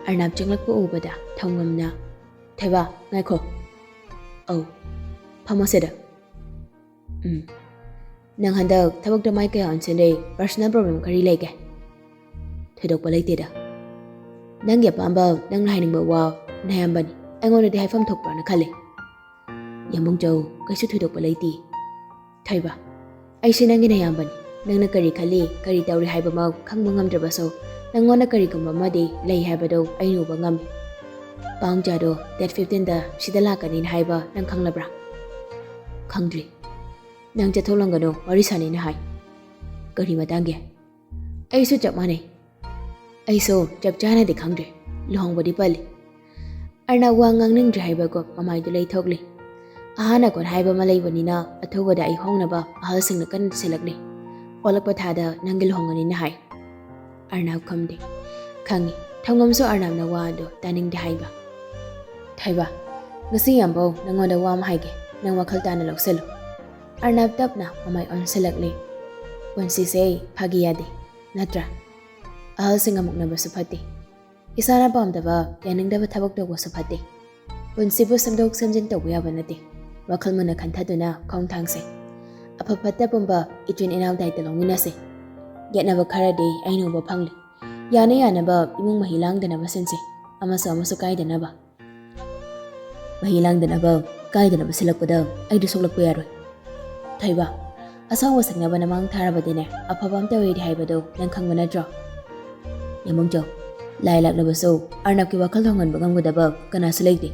ꯑꯔꯅꯥꯞ ꯆꯪꯂꯛꯄ ꯎꯕꯗ ꯊꯧꯉꯝꯅ, "ꯊꯣꯏꯕ, ꯉꯥꯏꯈꯣ꯫" "ꯑꯧ, ꯐꯝꯃꯣꯁꯦꯗ꯫" "ꯎꯝ, ꯅꯪ ꯍꯟꯗꯛ ꯊꯕꯛꯇ ꯃꯥꯏ ꯀꯌꯥ ꯑꯣꯟꯁꯤꯜꯂꯦ? ꯄꯔꯁꯣꯅꯦꯜ ꯄ꯭ꯔꯣꯕ꯭ꯂꯦꯝ ꯀꯔꯤ ꯂꯩꯒꯦ?" "ꯊꯣꯏꯗꯣꯛꯄ ꯂꯩꯇꯦꯗ꯫ ꯅꯪꯒꯤ ꯑꯄꯥꯝꯕ, ꯅꯪꯅ ꯍꯥꯏꯅꯤꯡꯕ ꯋꯥ ꯅꯌꯥꯝꯕꯅꯤ꯫ ꯑꯩꯉꯣꯟꯗꯗꯤ ꯍꯥꯏꯐꯝ ꯊꯣꯛꯄ꯭ꯔꯥꯅ ꯈꯜꯂꯦ꯫" "ꯌꯥꯝꯕꯨꯡꯖꯧ, ꯀꯩꯁꯨ ꯊꯣꯏꯗꯣꯛꯄ ꯂꯩꯇꯦ꯫" "ꯊꯣꯏꯕ, ꯑꯩꯁꯦ ꯅꯪꯒꯤ ꯅꯌꯥꯝꯕꯅꯤ꯫ ꯅꯪꯅ ꯀꯔꯤ ꯈꯜꯂꯤ, ꯀꯔꯤ ꯇꯧꯔꯤ ꯍꯥꯏꯕꯃꯛ ꯈꯪꯕ ꯉꯝꯗ꯭ꯔꯕꯁꯨ, ꯅꯪꯉꯣꯟꯗ ꯀꯔꯤꯒꯨꯝꯕ ꯑꯃꯗꯤ ꯂꯩ ꯍꯥꯏꯕꯗꯨ ꯑꯩꯅ ꯎꯕ ꯉꯝꯃꯤ꯫ ꯄꯥꯎꯖꯥꯗꯣ ꯗꯦꯠ ꯐꯤꯐꯇꯤꯟꯗ ꯁꯤꯗ ꯂꯥꯛꯀꯅꯤꯅ ꯍꯥꯏꯕ ꯅꯪ ꯈꯪꯂꯕ꯭ꯔꯥ?" "ꯈꯪꯗ꯭ꯔꯤ꯫ ꯅꯪ ꯆꯠꯊꯣꯛꯂꯝꯒꯅꯨ, ꯋꯥꯔꯤ ꯁꯥꯅꯤꯅ ꯍꯥꯏ꯫" "ꯀꯔꯤ ꯃꯇꯥꯡꯒꯤ?" "ꯑꯩꯁꯨ ꯆꯞ ꯃꯥꯟꯅꯩ꯫ ꯑꯩꯁꯨ ꯆꯞ ꯆꯥꯅꯗꯤ ꯈꯪꯗ꯭ꯔꯦ꯫ ꯂꯨꯍꯣꯡꯕꯗꯤ ꯄꯜꯂꯤ꯫" ꯑꯔꯅꯥꯞ ꯋꯥ ꯉꯥꯡꯅꯤꯡꯗ꯭ꯔꯦ ꯍꯥꯏꯕꯒꯨꯝ ꯃꯃꯥꯏꯗꯨ ꯂꯩꯊꯣꯛꯂꯤ꯫ "ꯑꯍꯥꯟ ꯑꯀꯣꯟ ꯍꯥꯏꯕ ꯑꯃ ꯂꯩꯕꯅꯤꯅ, ꯑꯊꯨꯕꯗ ꯑꯩ ꯍꯣꯡꯅꯕ ꯑꯍꯜꯁꯤꯡꯅ ꯀꯟꯅ ꯆꯦꯜꯂꯛꯂꯤ꯫ ꯑꯣꯜꯂꯛꯄ ꯊꯥꯗ ꯅꯪꯒꯤ ꯂꯨꯍꯣꯡꯒꯅꯤꯅ ꯍꯥꯏ꯫" ꯑꯔꯅꯥꯞ ꯈꯨꯝꯗꯦ꯫ ꯈꯪꯉꯤ, ꯊꯧꯉꯝꯁꯨ ꯑꯔꯅꯥꯞꯅ ꯋꯥ ꯑꯗꯨ ꯇꯥꯅꯤꯡꯗꯦ ꯍꯥꯏꯕ꯫ "ꯊꯣꯏꯕ, ꯉꯁꯤ ꯌꯥꯝꯕꯧ ꯅꯪꯉꯣꯟꯗ ꯋꯥ ꯑꯃ ꯍꯥꯏꯒꯦ, ꯅꯪ ꯋꯥꯈꯜ ꯇꯥꯅ ꯂꯧꯁꯤꯜꯂꯨ꯫" ꯑꯔꯅꯥꯞ ꯇꯞꯅ ꯃꯃꯥꯏ ꯑꯣꯟꯁꯤꯜꯂꯛꯂꯤ꯫ ꯄꯨꯟꯁꯤꯁꯦ ꯐꯥꯒꯤ ꯌꯥꯗꯦ, ꯅꯠꯇ꯭ꯔꯥ? ꯑꯍꯜꯁꯤꯡꯒ ꯃꯨꯛꯅꯕꯁꯨ ꯐꯠꯇꯦ꯫ ꯏꯁꯥꯅ ꯄꯥꯝꯗꯕ, ꯌꯥꯅꯤꯡꯗꯕ ꯊꯕꯛ ꯇꯧꯕꯁꯨ ꯐꯠꯇꯦ꯫ ꯄꯨꯟꯁꯤꯕꯨ ꯁꯦꯝꯗꯣꯛ ꯁꯦꯝꯖꯤꯟ ꯇꯧꯕ ꯌꯥꯕ ꯅꯠꯇꯦ꯫ ꯋꯥꯈꯜ ꯃꯨꯟꯅ ꯈꯟꯊꯗꯨꯅ ꯈꯣꯡꯊꯥꯡꯁꯦ꯫ ꯑꯐ ꯐꯠꯇ ꯄꯨꯝꯕ ꯏꯆꯤꯟ ꯏꯅꯥꯎ ꯗꯥꯏꯇ ꯂꯧꯃꯤꯟꯅꯁꯦ꯫ ꯌꯦꯠꯅꯕ ꯈꯔꯗꯤ ꯑꯩꯅ ꯎꯕ ꯐꯪꯂꯦ꯫ ꯌꯥꯅ ꯌꯥꯅꯕ ꯏꯃꯨꯡ ꯃꯍꯤ ꯂꯥꯡꯗꯅꯕ ꯁꯤꯟꯁꯦ꯫ ꯑꯃꯁꯨ ꯑꯃꯁꯨ ꯀꯥꯏꯗꯅꯕ꯫ ꯃꯍꯤ ꯂꯥꯡꯗꯅꯕ, ꯀꯥꯏꯗꯅꯕ ꯁꯤꯜꯂꯛꯄꯗ ꯑꯩꯗꯨ ꯁꯣꯛꯂꯛꯄ ꯌꯥꯔꯣꯏ꯫ ꯊꯣꯏꯕ, ꯑꯁꯥꯎꯕ ꯁꯦꯡꯅꯕ ꯅꯃꯥꯡ ꯊꯥꯔꯕꯗꯤꯅꯦ, ꯑꯐꯕ ꯑꯝꯇ ꯑꯣꯏꯔꯦ ꯍꯥꯏꯕꯗꯣ ꯅꯪ ꯈꯪꯕ ꯅꯠꯇ꯭ꯔꯣ? ꯌꯥꯝꯕꯨꯡꯖꯧ, ꯂꯥꯏ ꯂꯥꯛꯂꯕꯁꯨ ꯑꯔꯅꯕꯀꯤ ꯋꯥꯈꯜ ꯍꯣꯡꯍꯟꯕ ꯉꯝꯒꯗꯕ ꯀꯅꯥꯁꯨ ꯂꯩꯇꯦ꯫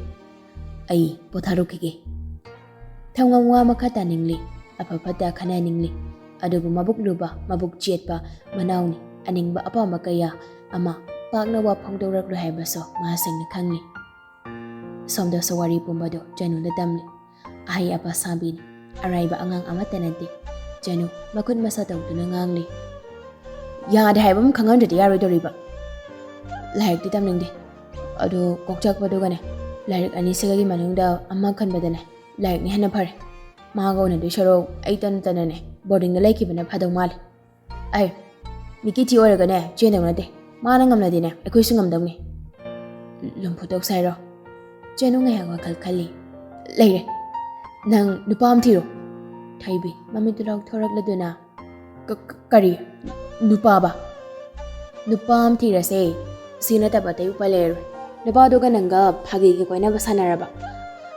ꯑꯩ ꯄꯣꯊꯥꯔꯨꯈꯤꯒꯦ꯫ ꯊꯧꯉꯝ ꯋꯥ ꯃꯈꯥ ꯇꯥꯅꯤꯡꯂꯤ, ꯑꯐ ꯐꯠꯇ ꯈꯟꯅꯅꯤꯡꯂꯤ꯫ ꯑꯗꯨꯕꯨ ꯃꯕꯨꯛ ꯂꯨꯕ, ꯃꯕꯨꯛ ꯆꯦꯠꯄ ꯃꯅꯥꯎꯅꯤ꯫ ꯑꯅꯤꯡꯕ ꯑꯄꯥꯝꯕ ꯀꯌꯥ ꯑꯃ ꯄꯥꯛꯅ ꯋꯥ ꯐꯣꯡꯗꯣꯔꯛꯂꯣꯏ ꯍꯥꯏꯕꯁꯨ ꯃꯥ ꯁꯦꯡꯅ ꯈꯪꯂꯤ꯫ ꯁꯣꯝꯗꯁꯨ ꯋꯥꯔꯤ ꯄꯨꯝꯕꯗꯨ ꯆꯅꯨꯗ ꯇꯝꯂꯤ꯫ ꯑꯍꯩ ꯑꯄꯥ ꯁꯥꯕꯤꯅꯤ꯫ ꯑꯔꯥꯏꯕ ꯑꯉꯥꯡ ꯑꯃꯠꯇ ꯅꯠꯇꯦ꯫ ꯆꯅꯨ ꯃꯈꯨꯠ ꯃꯁꯥ ꯇꯧꯗꯨꯅ ꯉꯥꯡꯂꯤ꯫ ꯌꯥꯗꯦ ꯍꯥꯏꯕ ꯑꯃ ꯈꯪꯍꯟꯗ꯭ꯔꯗꯤ ꯌꯥꯔꯣꯏꯗꯧꯔꯤꯕ꯫ ꯂꯥꯏꯔꯤꯛꯇꯤ ꯇꯝꯅꯤꯡꯗꯦ꯫ ꯑꯗꯨ ꯀꯣꯛ ꯆꯥꯛꯄꯗꯨꯒꯅꯦ, ꯂꯥꯏꯔꯤꯛ ꯑꯅꯤꯁꯤꯒꯒꯤ ꯃꯅꯨꯡꯗ ꯑꯃ ꯈꯟꯕꯗꯅꯦ, ꯂꯥꯏꯔꯤꯛꯅ ꯍꯦꯟꯅ ꯐꯔꯦ꯫ ꯃꯥꯒ ꯎꯅꯗꯣꯏ ꯁꯔꯨꯛ ꯑꯩ ꯇꯟꯅ ꯇꯟꯅꯅꯦ ꯕꯣꯔꯗꯤꯡꯗ ꯂꯩꯈꯤꯕꯅ ꯐꯗꯧ ꯃꯥꯜꯂꯦ꯫ ꯑꯩ ꯃꯤꯀꯤ ꯊꯤ ꯑꯣꯏꯔꯒꯅꯦ ꯆꯦꯟꯗꯧ ꯅꯠꯇꯦ꯫ ꯃꯥꯅ ꯉꯝꯂꯗꯤꯅꯦ ꯑꯩꯈꯣꯏꯁꯨ ꯉꯝꯗꯧꯅꯤ꯫ ꯂꯨꯝꯐꯨ ꯇꯧꯁꯦ ꯍꯥꯏꯔꯣ? ꯆꯦꯅꯨ ꯉꯥꯏꯍꯥꯛ ꯋꯥꯈꯜ ꯈꯜꯂꯤ꯫ ꯂꯩꯔꯦ꯫ ꯅꯪ ꯅꯨꯄꯥ ꯑꯃ ꯊꯤꯔꯣ꯫ ꯊꯣꯏꯕꯤ ꯃꯃꯤꯠꯇꯨ ꯂꯥꯎꯊꯣꯔꯛꯂꯗꯨꯅ, "ꯀ-, ꯀ-, ꯀꯔꯤ? ꯅꯨꯄꯥꯕ?" "ꯅꯨꯄꯥ ꯑꯃ ꯊꯤꯔꯁꯦ꯫ ꯁꯤ ꯅꯠꯇꯕ ꯑꯇꯩ ꯎꯄꯥꯏ ꯂꯩꯔꯔꯣꯏ꯫ ꯅꯨꯄꯥꯗꯨꯒ ꯅꯪꯒ ꯐꯥꯒꯤꯒꯤ ꯀꯣꯏꯅꯕ ꯁꯥꯟꯅꯔꯕ?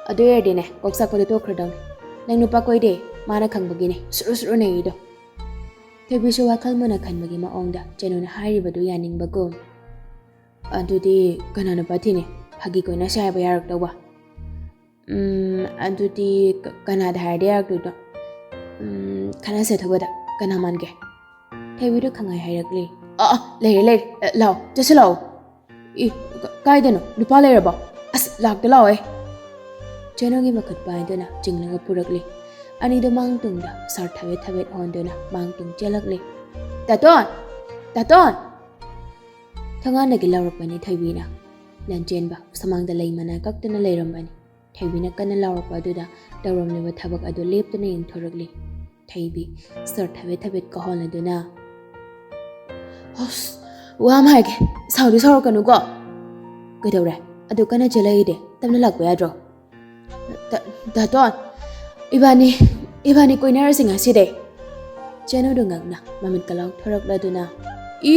ꯑꯗꯨ ꯑꯣꯏꯔꯗꯤꯅꯦ ꯀꯣꯛ ꯆꯥꯛꯄꯗꯣ ꯇꯣꯛꯈ꯭ꯔꯗꯧꯅꯤ꯫ ꯅꯪ ꯅꯨꯄꯥ ꯀꯣꯏꯗꯦ, ꯃꯥꯅ ꯈꯪꯕꯒꯤꯅꯦ ꯁꯨꯔꯨ ꯁꯨꯔꯨ ꯅꯩꯔꯤꯗꯣ꯫" ꯊꯣꯏꯕꯤꯁꯨ ꯋꯥꯈꯜ ꯃꯨꯟꯅ ꯈꯟꯕꯒꯤ ꯃꯑꯣꯡꯗ ꯆꯦꯅꯨꯅ ꯍꯥꯏꯔꯤꯕꯗꯨ ꯌꯥꯅꯤꯡꯕꯒꯨꯝ꯫ "ꯑꯗꯨꯗꯤ ꯀꯅꯥ ꯅꯨꯄꯥ ꯊꯤꯅꯤ? ꯐꯥꯒꯤ ꯀꯣꯏꯅꯁꯦ ꯍꯥꯏꯕ ꯌꯥꯔꯛꯇꯧꯕ?" "ꯎꯝ, ꯑꯗꯨꯗꯤ ꯀ-, ꯀꯅꯥꯗ ꯍꯥꯏꯔꯗꯤ ꯌꯥꯔꯛꯇꯣꯏꯅꯣ?" "ꯎꯝ, ꯈꯟꯅꯁꯦ ꯑꯊꯨꯕꯗ꯫ ꯀꯅꯥ ꯃꯥꯟꯒꯦ?" ꯊꯣꯏꯕꯤꯗꯨ ꯈꯪꯍꯥꯏ ꯍꯥꯏꯔꯛꯂꯤ꯫ "ꯑꯥ, ꯑꯥ, ꯂꯩꯔꯦ, ꯂꯩꯔꯦ꯫ ꯑ, ꯂꯥꯛꯑꯣ, ꯆꯠꯁꯤ ꯂꯥꯛꯑꯣ꯫" "ꯏ, ꯀ-, ꯀꯥꯏꯗꯅꯣ? ꯅꯨꯄꯥ ꯂꯩꯔꯕꯣ? ꯑꯁ, ꯂꯥꯛꯇ ꯂꯥꯛꯑꯣꯍꯦ꯫" ꯆꯦꯅꯨꯒꯤ ꯃꯈꯨꯠ ꯄꯥꯏꯗꯨꯅ ꯆꯤꯡꯂꯒ ꯄꯨꯔꯛꯂꯤ꯫ ꯑꯅꯤꯗꯨ ꯃꯥꯡ ꯇꯨꯡꯗ ꯁꯥꯔ ꯊꯕꯦꯠ ꯊꯕꯦꯠ ꯍꯣꯟꯗꯨꯅ ꯃꯥꯡ ꯇꯨꯡ ꯆꯦꯜꯂꯛꯂꯤ꯫ "ꯇꯥꯇꯣꯟ! ꯇꯥꯇꯣꯟ!" ꯊꯣꯡꯒꯥꯟꯗꯒꯤ ꯂꯥꯎꯔꯛꯄꯅꯤ ꯊꯣꯏꯕꯤꯅ꯫ ꯂꯟꯆꯦꯟꯕ ꯁꯨꯃꯥꯡꯗ ꯂꯩ ꯃꯅꯥ ꯀꯛꯇꯨꯅ ꯂꯩꯔꯝꯕꯅꯤ꯫ ꯊꯣꯏꯕꯤꯅ ꯀꯟꯅ ꯂꯥꯎꯔꯛꯄ ꯑꯗꯨꯗ ꯇꯧꯔꯝꯂꯤꯕ ꯊꯕꯛ ꯑꯗꯨ ꯂꯦꯞꯇꯨꯅ ꯌꯦꯡꯊꯣꯔꯛꯂꯤ꯫ ꯊꯣꯏꯕꯤ ꯁꯥꯔ ꯊꯕꯦꯠ ꯊꯕꯦꯠ ꯀꯥꯍꯣꯜꯂꯗꯨꯅ, "ꯑꯁ, ꯋꯥ ꯑꯃ ꯍꯥꯏꯒꯦ, ꯁꯥꯎꯗꯤ ꯁꯥꯎꯔꯛꯀꯅꯨꯀꯣ꯫" "ꯀꯩꯗꯧꯔꯦ? ꯑꯗꯨ ꯀꯟꯅ ꯆꯦꯜꯂꯛꯏꯗꯤ ꯇꯞꯅ ꯂꯥꯛꯄ ꯌꯥꯗ꯭ꯔꯣ?" "ꯇ-, ꯇꯥꯇꯣꯟ, ꯏꯕꯥꯅꯤ, ꯏꯕꯥꯅꯤ ꯀꯣꯏꯅꯔꯁꯤ ꯉꯁꯤꯗꯩ꯫" ꯆꯦꯅꯨꯗꯨ ꯉꯛꯅ ꯃꯃꯤꯠꯀ ꯂꯥꯎꯊꯣꯔꯛꯂꯗꯨꯅ, "ꯏ,